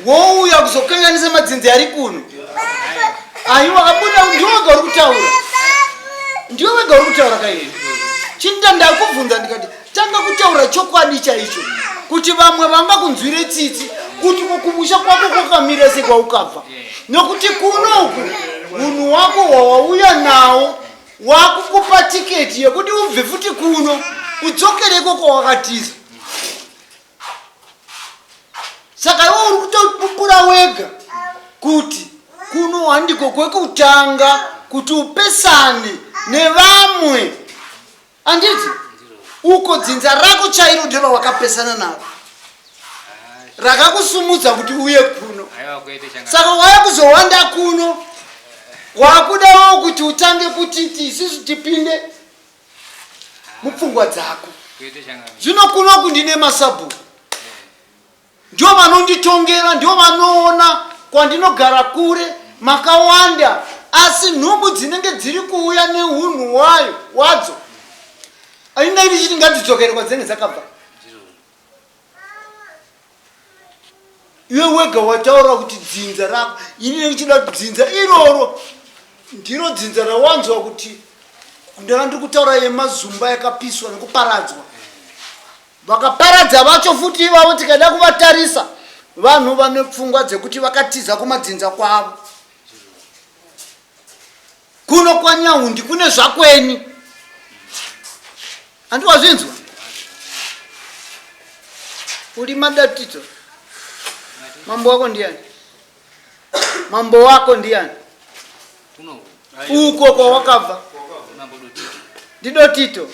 Wouya kuzokanganisa madzinza ari kuno. Aiwa akabuda ndiwe wega uri kutaura. Ndiwe wega uri kutaura kai. Chinda ndakubvunza ndikati tanga kutaura chokwadi chaicho kuti vamwe vangakunzwire tsitsi kuti kumusha kwako kwakamira sekwaukabva nokuti kuno uku unhu wako hwawauya nawo wakukupa tiketi yekuti ubve futi kuno udzokereko kwawakatiza saka iwe uri kutopupura wega kuti kuno handiko kwekutanga kuti upesane nevamwe Anditi uko dzinza rako chairo ndiro wakapesana naro rakakusumudza kuti uye kuno, saka waya kuzowanda kuno wakudawo kuti utange kutiti isusu tipinde mupfungwa dzako. Zvino kunoku ndine masabhuku Ndivo vanonditongera, ndivo vanoona kwandinogara kure makawanda, asi nhumbu dzinenge dziri kuuya neunhu wayo wadzo ainge ndichiti ngadzidzokere kwadzinenge dzakabva. Iwe wega wataura kuti dzinza rako, ini ndichida kuti dzinza iroro ndiro dzinza rawanzwa kuti ndanga ndiri kutaura yemazumba yakapiswa nekuparadzwa. Vakaparadza vacho futi ivavo tikada kuvatarisa vanhu vane pfungwa dzekuti vakatiza kumadzinza kwavo. Kuno kwaNyahundi kune zvakweni. Handi wazvinzwa? Uri madatito. Mambo wako ndiani? Mambo wako ndiani? Uko kwawakabva. Ndidotito.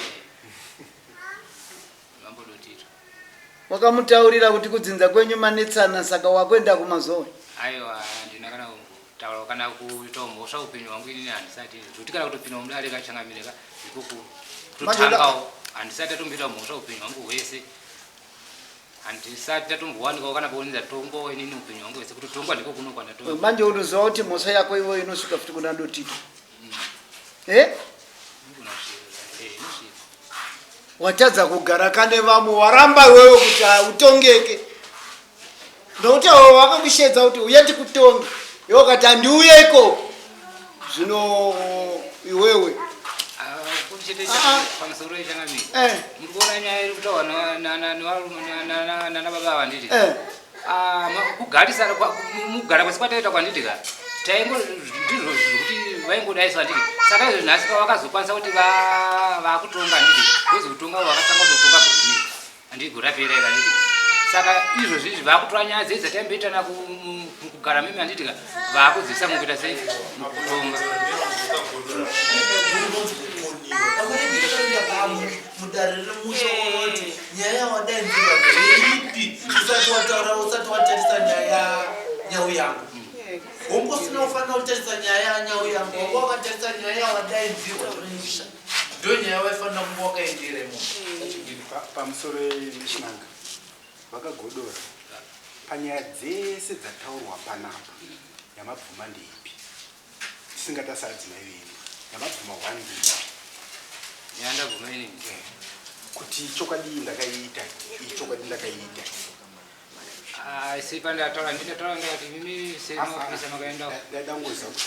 Wakamutaurira kuti kudzinza kwenyu manetsana saka wakuenda kumazowe? Aiwa, handina kana kutaura kana kuita mhosva upenyu hwangu inini handisati zvekuti kana kutopinda mudare kachangamire ka ikuku kutotangawo handisati tatomboita mhosva upenyu hwangu hwese handisati tatombowanikawo kana paoni ndatongwawo inini upenyu hwangu hwese kutotongwa ndiko kuno kwandato manje unoziva kuti mhosva yako ivoyo inosvika futi kuna dotito Eh? Watadza kugara kane vamwe waramba iwewe kuti utongeke. Nokuti avo vakakushedza kuti uye tikutonge. Iwe ukati handiuye ikoko. Zvino iwewe pamusoro yechangamire eh. muri kuona nyaya iri kutaurwa nana baba ava nditi eh. Ah, kugarisana mugara kwese kwataita kwanditi ka taingo ndizvo zvekuti vaingodaiswa nditi saka izvo nhasi pavakazokwanisa kuti vakutonga nditi vozi kutonga vakatanga kutotonga gore nei handiti gore rapera ira nditi saka izvo zvizvi vakutora nyaya dzei dzataimboitana kugara mimi handiti ka vakudzisa mukuita sei mukutonga mudare remusha woti nyaya yawadaidzirwa ndeipi usati wataura usati watarisa nyaya nyau yangu hongu usina kufanira kutarisa nyaya yanyau yangu wanga wakatarisa nyaya yawadaidzirwa remusha ndo nyaya waifanira kunge wakaendera imomo pamusoro yechinanga vakagodora panyaya dzese dzataurwa panapa yamabvuma ndeipi tisingatarisa adzimai venyu yamabvuma one ndeipi yandabvuma inini eh, kuti chokwadi ndakaiita iyi chokwadi ndakaiita asi pandataura ndinataura ndakati mimi semapurisa makaenda ndadangoziva kuti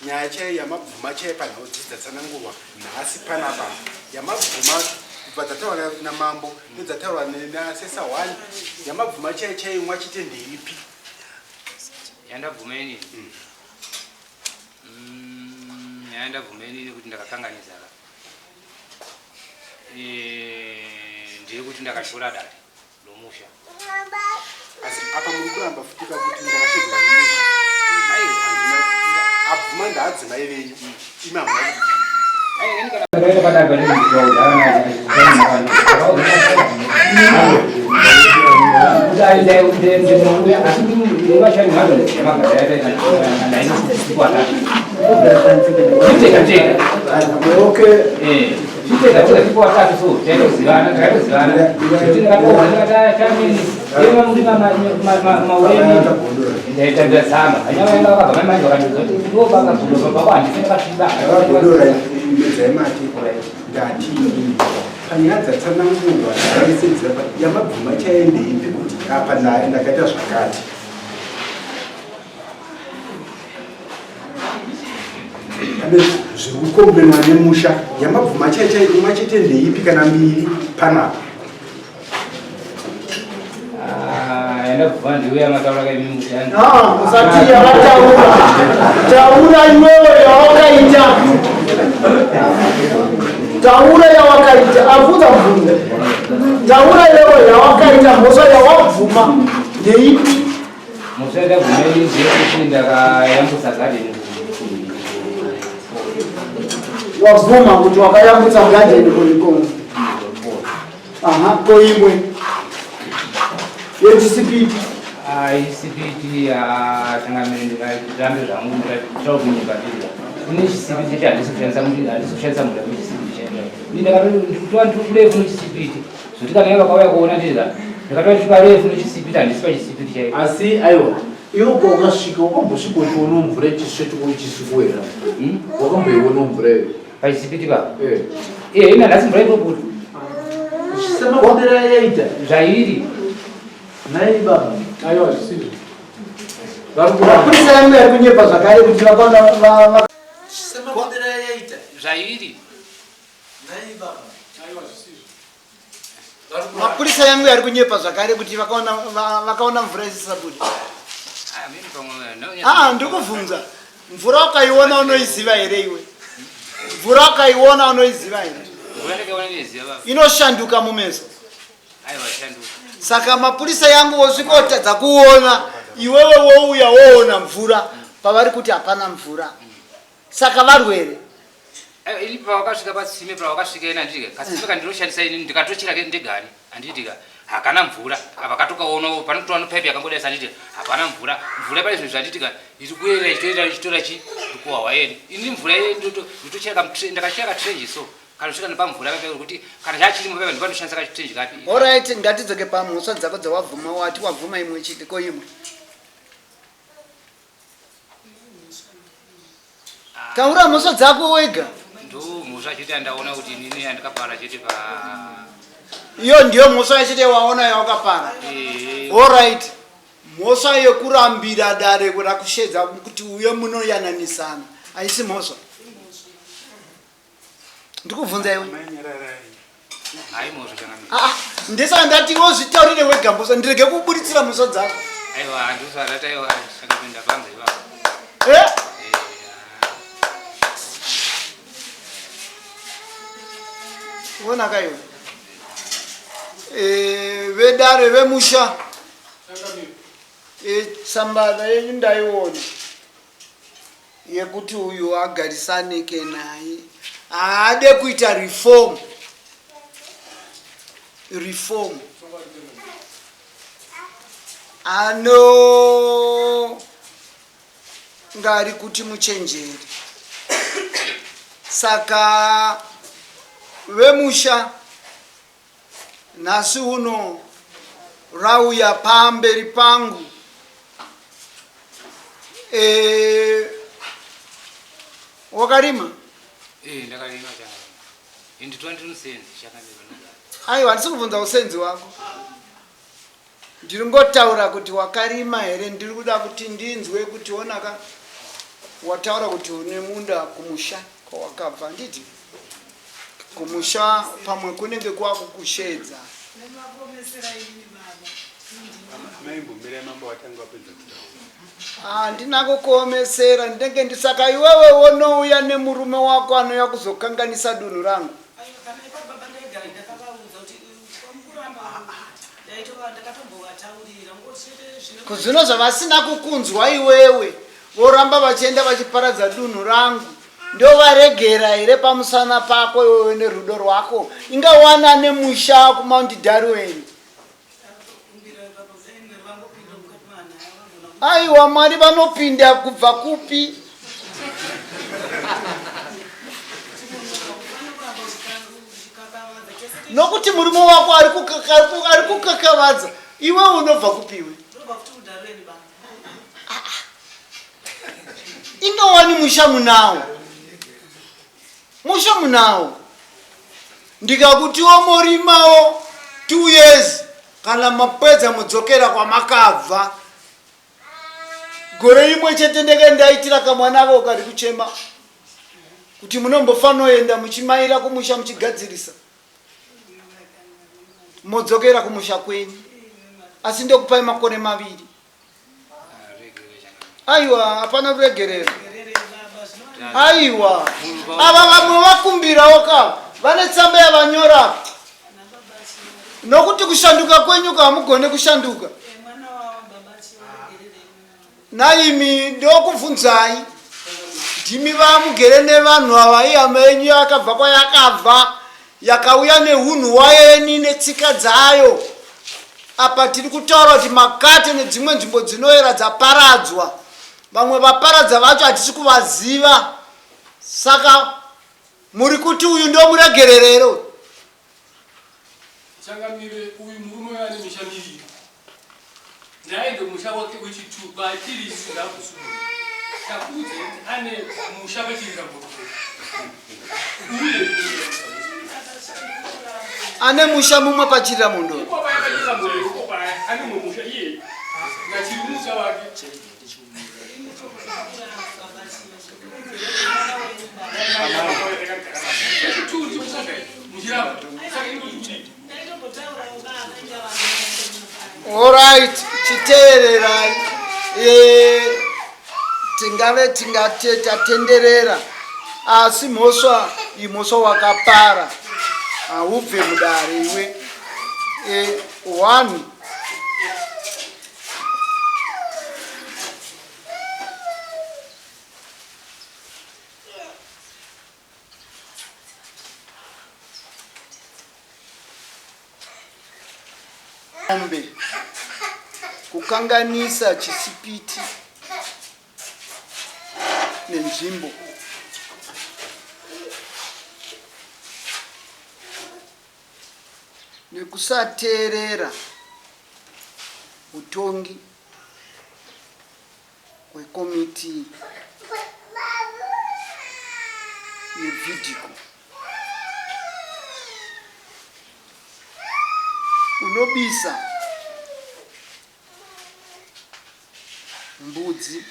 nyaya chaiyo yamabvuma chaiyo panhau dzidzi dzatsanangurwa nhasi panapa yamabvuma kubva dzataurwa namambo nedzataurwa nasesa one yamabvuma chaiyo chaiyo mwachite ndeipi yandabvuma inini nyaya ndabvuma inini kuti ndakakanganisa ka eh, ndeyekuti ndakatyora dare lomusha asi apa muri kuramba futika kuti ndakashedzwa nemusha abvuma ndaadzimai venyu imi hamuna kubvuma. Panyaya dzatsanangurwa dzakaisedzera yamabvuma chaendeipi kuti apa naye ndakaita zvakati. Pane zviri kukombenwa nemusha yamabvuma chaichai imwe chete ndeipi kana mbiri panapa. Usati yavataura taura iwewe yawakaita taura yawakaita abvunza mubvunzo taura iwewe yawakaita mhosva yawabvuma ndeipi mhosva yandabvuma ndeyekuti ndakayambutsa gadheni wabvuma kuti wakayambutsa gadheni kulikongo Aha, ko imwe yechisipiti chisipiti changamire ndingarambe zvangu ndingaitaura kunyepa ndiri kune chisipiti chacho handisi kushandisa handisi kushandisa munda wechisipiti chacho ini ndakatoa ndiri kurefu nechisipiti zvoti kana ivo vakauya kuona ndiri ndakatoa ndiri parefu nechisipiti handisi pachisipiti chaicho asi aiwa iwe paukasvika wakambosvika uchionawo mvura ichisvetuka ichisikuwera hmm? wakamboionawo mvura iyo pachisipiti pa eh. eh ina nhasi mvura inobuda semakodera yaita zvairi nhai baba aiwa zvisizvo mapurisa yangu yari kunyepa zvakare kuti vakaona semakodera yaita zvairi nhai baba aiwa zvisizvo mapurisa yangu yari kunyepa zvakare kuti vakaona mvura isisabude aa ndikubvunza mvura ukaiona unoiziva here iwe mvura ukaiona unoiziva here inoshanduka mumeso saka mapurisa yangu wosvikotadza kuona iwewe wouya woona mvura pavari kuti hapana mvura saka varwere ini pawakasvika patsime pawakasvika ina handiti katsime kandinoshandisa ini ndikatochera ndegani handiti ka hakana mvura apa katokaona panotoa nopaipi yakangodaisa handiti hapana mvura mvura pane zvinhu zvanditi ka iri kuera ichitoenda ichitora chi ndikuwawa yeni ini mvura ndotochera ndakachera katrenji so kanosvika nepamvura paipa kuti kana chachirimo paipa ndipanoshandisa kachitrenji kapi orit ngatidzoke pamhosva dzako dzawabvuma wati wabvuma imwe chete ko imwe Taura mhosva dzako wega. Ndo mhosva chete yandaona kuti inini yandikapara chete pa Iyo ndiyo mhosva chete waona yawakapara. Eh. All right. Mhosva yekurambira dare rakushedza kuti uye munoyananisana haisi mhosva. Ndikubvunza iwe. Hayi mhosva changamire. Ah, ah, ndisaka ndati wozvitaurire wega mhosva ndirege kuburitsira mhosva dzako. Aiwa handisati aiwa changamire ndapanza ipapo. Eh? Wona kaiwe. Eh, vedare vemusha. Eh, tsamba yenyu ndaiona. Yekuti uyu agarisanike naye haade kuita reform reform ano ngari kuti muchenjeri saka vemusha Nhasi uno rauya pamberi pangu e, wakarima? Eh, ndakarima changa. Inditwa ndiri musenzi chakamira. Aiwa, handisi kubvunza usenzi wako. Ndiri ngotaura kuti wakarima here, ndiri kuda kuti ndinzwe kuti onaka wataura kuti une munda kumusha kwawakabva handiti? Kumusha pamwe kunenge kwakukushedza. Handina kukuomesera ndinenge ndisaka iwewe wonouya nemurume wako anouya kuzokanganisa dunhu rangu. Kuzvino zvavasina kukunzwa iwewe voramba vachienda vachiparadza dunhu rangu. Ndovaregera here pamusana pako iwewe nerudo rwako? Ingawana nemusha kuMount Darwin. Aiwa, Mwari vanopinda kubva kupi? Nokuti murume wako ari kukakavadza, iwe unobva kupiwe? Ingawani musha munawo, musha munawo. Ndikakutiwo morimawo 2 years, kana mapedza modzokera kwamakabva. Gore rimwe chete ndenge ndaitira kamwana ako kari kuchema kuti munombofanoenda muchimaira kumusha muchigadzirisa, modzokera kumusha kwenyu, asi ndokupai makore maviri. Aiwa, hapana kuregerera. Aiwa, ava vamwe vakumbirawo ka, vane tsamba yavanyora, nokuti kushanduka kwenyu ka hamugone kushanduka. Naimi ndokubvunzai, ndimi vamugere nevanhu ava, ihama yenyu yakabva kwayakabva, yakauya nehunhu wayeni netsika dzayo. Apa tiri kutaura kuti Makate nedzimwe nzvimbo dzinoyera dzaparadzwa, vamwe vaparadza vacho hatisi kuvaziva. Saka muri kuti uyu ndomuregerere here uyu? Changamire, uyu murume uyu ane misha miviri. Ndaende kumusha wake wechitu kwatiri isu ndakusunga. Takuudza kuti ane musha pachirira mboto. Uye ane musha mumwe pachirira mhondoro. Ipo paya pachirira mhondoro ipo paya ane mumwe musha iye nachiri musha wake. Alright, chiteererai. Eh, tingave tingate tatenderera, asi mhosva imhosva wakapara, haubve mudare iwe. Eh, one Mombe kukanganisa chisipiti nenzvimbo. Nekusateerera utongi hwekomiti yevhidhiko unobisa mbudzi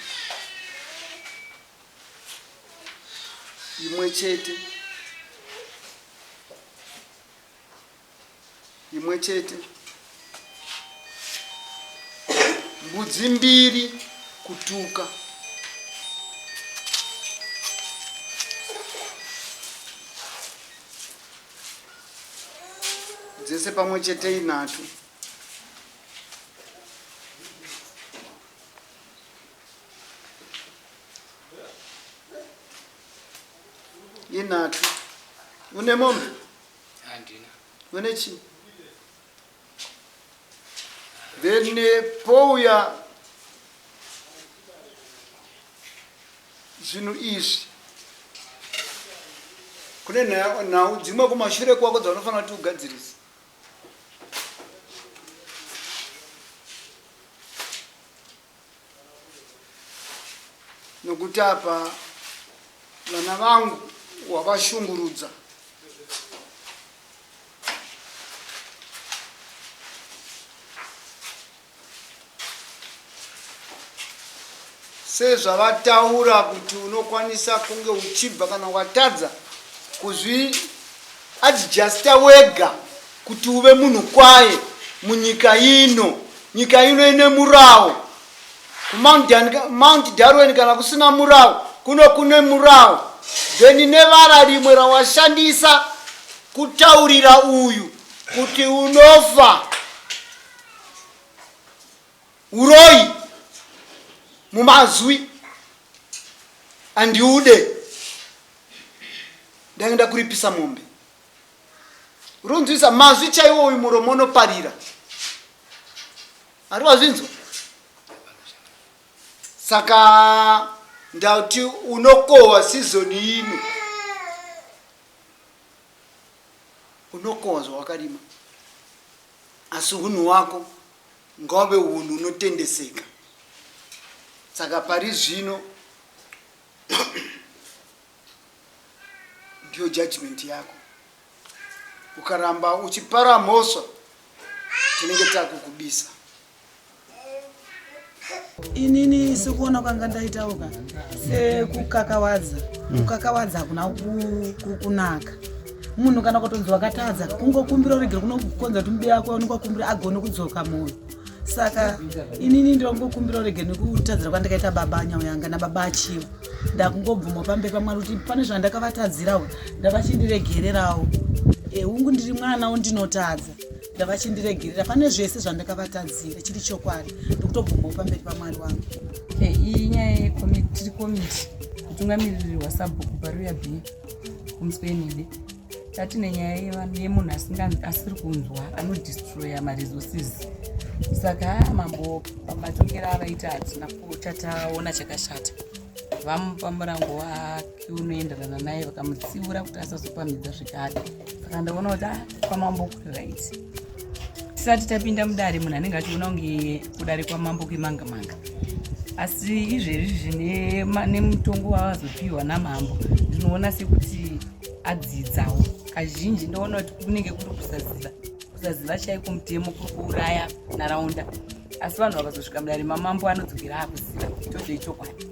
imwe chete imwe chete mbudzi mbiri kutuka dzese pamwe chete inhatu. Inhatu. Une mombe? Handina. Une chii? Then pouya zvinhu izvi, kune nhau dzimwe kumashure kwako dzaunofanira kuti ugadzirise. Nokuti apa vana vangu wavashungurudza. Sezvavataura kuti unokwanisa kunge uchibva kana watadza kuzvi adjusta wega kuti uve munhu kwaye munyika ino. Nyika ino ine murawo. KuMount Darwin kana kusina murawo, kuno kune murawo. Then nevara rimwe rawashandisa kutaurira uyu kuti unofa uroyi mumazwi andiude. Ndaenda kuripisa mombe. Runzwisa mazwi chaiwo uyu muromo unoparira. Ari wazvinzwa? Saka ndauti unokohwa season ino. Unokohwa zvawakarima. Asi hunhu wako ngauve hunhu unotendeseka. Saka pari zvino ndiyo judgment yako. Ukaramba uchipara mhosva tinenge takukubisa. Inini sekuona kwanga ndaitawo ka sekukakawadza kukakawadza hakuna kunaka. Munhu kana kutonzi wakatadza kungokumbira uregere kunokukonza kuti mubi wako unongokumbira agone kudzoka mwoyo. Saka inini ndinongokumbira uregere nekutadzira kwandakaita baba Nyauyanga nababa Achiwa. Ndakungobvuma pamberi paMwari kuti pane zvandakavatadzirawo ndavachindiregererawo. Hungu ndiri mwanawo ndinotadza, ndavachindiregerera pane zvese zvandakavatadzira, chiri chokwadi ndikutobvumawo pamberi paMwari wangu. Iyi nyaya yekomiti, tiri komiti kutungamiriri hwasabhuku Baruya B kuMuswenide. Tatine nyaya yemunhu asiri kunzwa anodestroya maresources. Saka mambo pamatongero avaita hatina chataona chakashata. Vamupa murango wake unoenderana naye, vakamutsiura kuti asazopamhidza zvekare. Saka ndaona kuti kwamambo kuri right. Tisati tapinda mudare munhu anenge achiona kunge kudare kwamambo kwemanga manga, asi izvezvi zvine nemutongo wavazopiwa namambo ndinoona sekuti adzidzawo. Kazhinji ndoona kuti kunenge kuri kusaziva, kusaziva chaiko mutemo kuri kuuraya nharaunda, asi vanhu vakazosvika mudare mamambo anodzokera akuziva tozvei chokwadi.